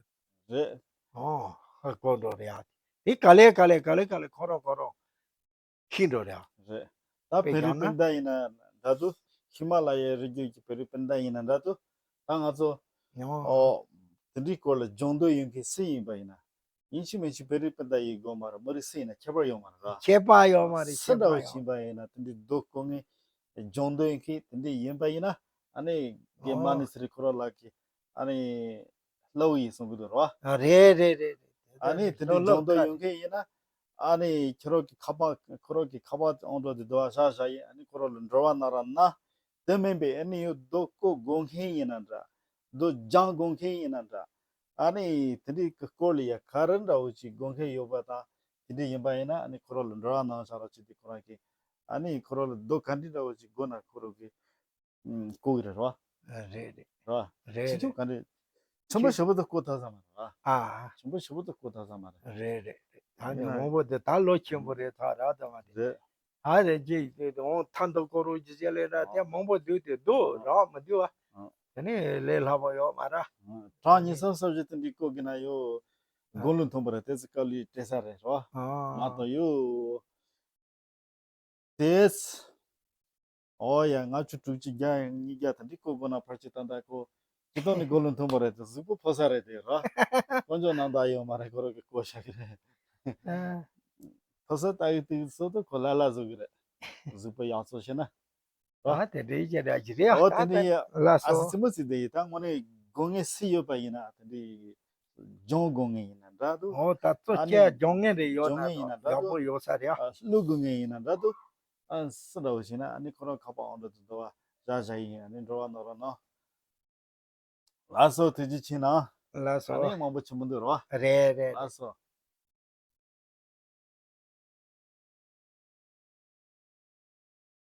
རེད། ཨོ་ཧ་གོ་འགྲོ་རེད་ཨ། དེ་ག་ལེ་ག་ལེ་ག་ལེ་ག་ལེ་ཁོ་རང་ཁོ་རང་ཤི་འགྲོ་རེད་ཨ། རེད། ད་དཔེ་བེ་རི་བྱས་ན་སྤུན་ཟླ་ཡིན་ན་འདྲ་འདུག་ཧི་མ་ལ་ཡའི་རི་རྒྱུད་ཀྱི་བེ་རི་སྤུན་ཟླ་ཡིན་ན་འདྲ་འདུག་ད་ང་ཚོ་ཨོ་ཨོ་དེ་འདྲའི་སྐོར་ལ་སྦྱོང་འདོད་ཡོད་མཁན་སུ་ཡིན་པ་ཡིན་ན། ཡིན་གཅིག་མིན་གཅིག་བེ་རི་སྤུན་ཟླ་ཡིན་དགོས་མ་རེད། མི་རིགས་སུ་ཡིན་ན་ཁྱད་པར་ཡོད་མ་རེད་ར། ཁྱད་པར་ཡོད་མ་རེད། སུ་ཁྱད་འདྲ་པར་བོ་ཡོད་ཡིན་པ་ཡིན་ན་དེ་འདྲའི་རྡོ་བརྐོ་མཁན་སྦྱོང་འདོད་ཡིན་མཁན་དེ་འདྲ་ཡིན་པ་ཡིན་ན་ཨ་ནི་རྒན་མ་ཨོ་ནི་སི་རི་ཁོ་ར་ལགས་ཀྱི་ཨ་ནི་ལོ་ཡིན་གསུང་གི་འདུག་ར། ཨ་རེད་རེད་རེད་རེད། ཨ་ནི་དེ་འདྲའི་སྦྱོང་འདོད་ཡོད་མཁན་ཡིན་ན་ཨ་ནི་ཁྱེད་རང་གི་ཁ་པར་ཁོ་རང་གི་ཁ་པར་ཨང་གྲངས་དེ་འདུག་བ་བཞག་བཞག་ཡིན། ཨ་ནི་ཁོ་རང་ལ་འབྲེལ་བ་གནང་ར་གནང་། དེ་མིན་པའི་ཨ་ནི་ཡོད་རྡོ་བརྐོ་དགོས་མཁན་ཡིན་ན་འདྲ། རྡོ་སྦྱང་དགོས་མཁན་ཡིན་ན་འདྲ། ཨ་ནི་དེ་འདྲའི་གི་སྐོར་ལ་ཡ་ག་རེ་འདྲ་བོ་ཅིག་དགོས་མཁན་ཡོད་པ་དང་དེ་འདྲ་ཡིན་པ་ཡིན་ན་ཨ་ནི་ཁོ་རང་ལ་འབྲེལ་བ་གནང་བྱ་རོགས་བྱེད་དེ་ཁོ་རང་གིས་ཨ་ནི་ཁོ་རང་ལ་རྡོ་ག་འདྲ་འདྲ་བོ་ཅིག་དགོས་ན་ཁོ་རང་གིས་ཨུམ་བརྐོ་གི་རེད་རོ། རེད་རེད། རོ། རེད་ཕྱི་ཕྱོགས་རེད། ག་འདྲ་ཆེན་པོ་ཞེ་པོ་དུ་བརྐོ་ཐུབ་ས་མ་རེད་ར། ཨ། ཆེན་པོ་ཞེ་པོ་དུ་བརྐོ་ཐུབ་ས་མ་རེད། རེད་རེད་རེད། ད་ནི་ཡིན་ན་མང་པོ་དེ་ད་ལོ་ཆེན་པོ་རེད་ད་ར་ད་མ་རེད། རེད། ཨ་རེ་ཅིག་དེ་འོང་ཐ་འདུག་ཀོ་རོ་ཅི་ཟེར་ལེ་ར་དེ་མང་པོ་འདུག་དེ་འདུག་རག་མི་འདུག་ཨ། དེ་ནི་ལས་སླ་པོ་ཡོད་མ་ར། གྲངས་ཉི་ཤུ་རྩ་བཞི་དེ་འདྲའི་བརྐོ་གི་ན་ཡོད། དགུང་ལོ་མཐོན་པོ་ར་དེ་ཚོ་དཀའ་ལས་སྤྲད་ས་རེད་རོ། ང་དང་ཡོད། དེས། ཨོ་ཡ་ལྔ་བཅུ་དྲུག་ཅུ་བརྒྱ་ཉིས་བརྒྱ་དེ་འདྲའི་བརྐོ་དགོས་ན་ཕལ་ཆེར་ད་ལྟ་ཁོ། སྤྱིར་བཏང་ནི་དགུང་ལོ་མཐོན་པོ་རེད་དེ་གཟུགས་པོ་ཕོ་གསར་རེད་དེ་རོ། དཀོན་མཆོག་ནང་ད་ཡོད་མ་རེད་ཁོ་རང་གི་བརྐོ་བཞག་གི་རེད། ཕོ་གསར་ལྟ་གི་དུས་སུ་ད་ཁོ་ལ་ལ་བཟོ་གི་རེད། གཟུགས་པོ་ཡག་བཟོ་ཤེས་ན། རོ། ཨ་དེ་འདྲའི་ཅི་རེད་ཅི་རེད་ཨོ་ད་དེ་འདྲའི་ཡ་ལ་ཨ་སོ། སི་མ་སི་དེ་ཡི་ད་དངོས་གནས་དགོས་ངེས་སི་ཡོད་པ་ཡིན་ན་དེ་འདྲའི་སྦྱོང་དགོས་ངེས་ཡིན་ན་འདྲ་འདུག་ཨོ་ད་ཚོ་ཨ་ནི་སྐྱེ་སྦྱོང་ངེས་རེད་ཡོད་སྦྱོང་ན་ངེས་ཡིན་ན་འདྲ་ཡག་པོ་འདུག་ཡོད་ས་རེད་ཨ། ཨ་བླུག་དགོས་ངེས་ཡིན་ན་འདྲ་འདུག་ཨ་སི་འདྲ་བོ་ཞིག་ན་ཨ་ནི་ཁོ་རང་ཁ་པར་ཨང་འདྲ་དུ་འདུག་བ་བཞག་བཞག་ཡིན་ཨ་ནི་འགྲོ་བ་ནོར་རོ་ནོ། ལགས་སོ་ཐུགས་རྗེ་ཆེ་གནང་། ལགས་སོ། ཨ་ནི་མང་པོ་ཆེན་པོ་འདུག་རོ། རེད་རེད། ལགས་སོ།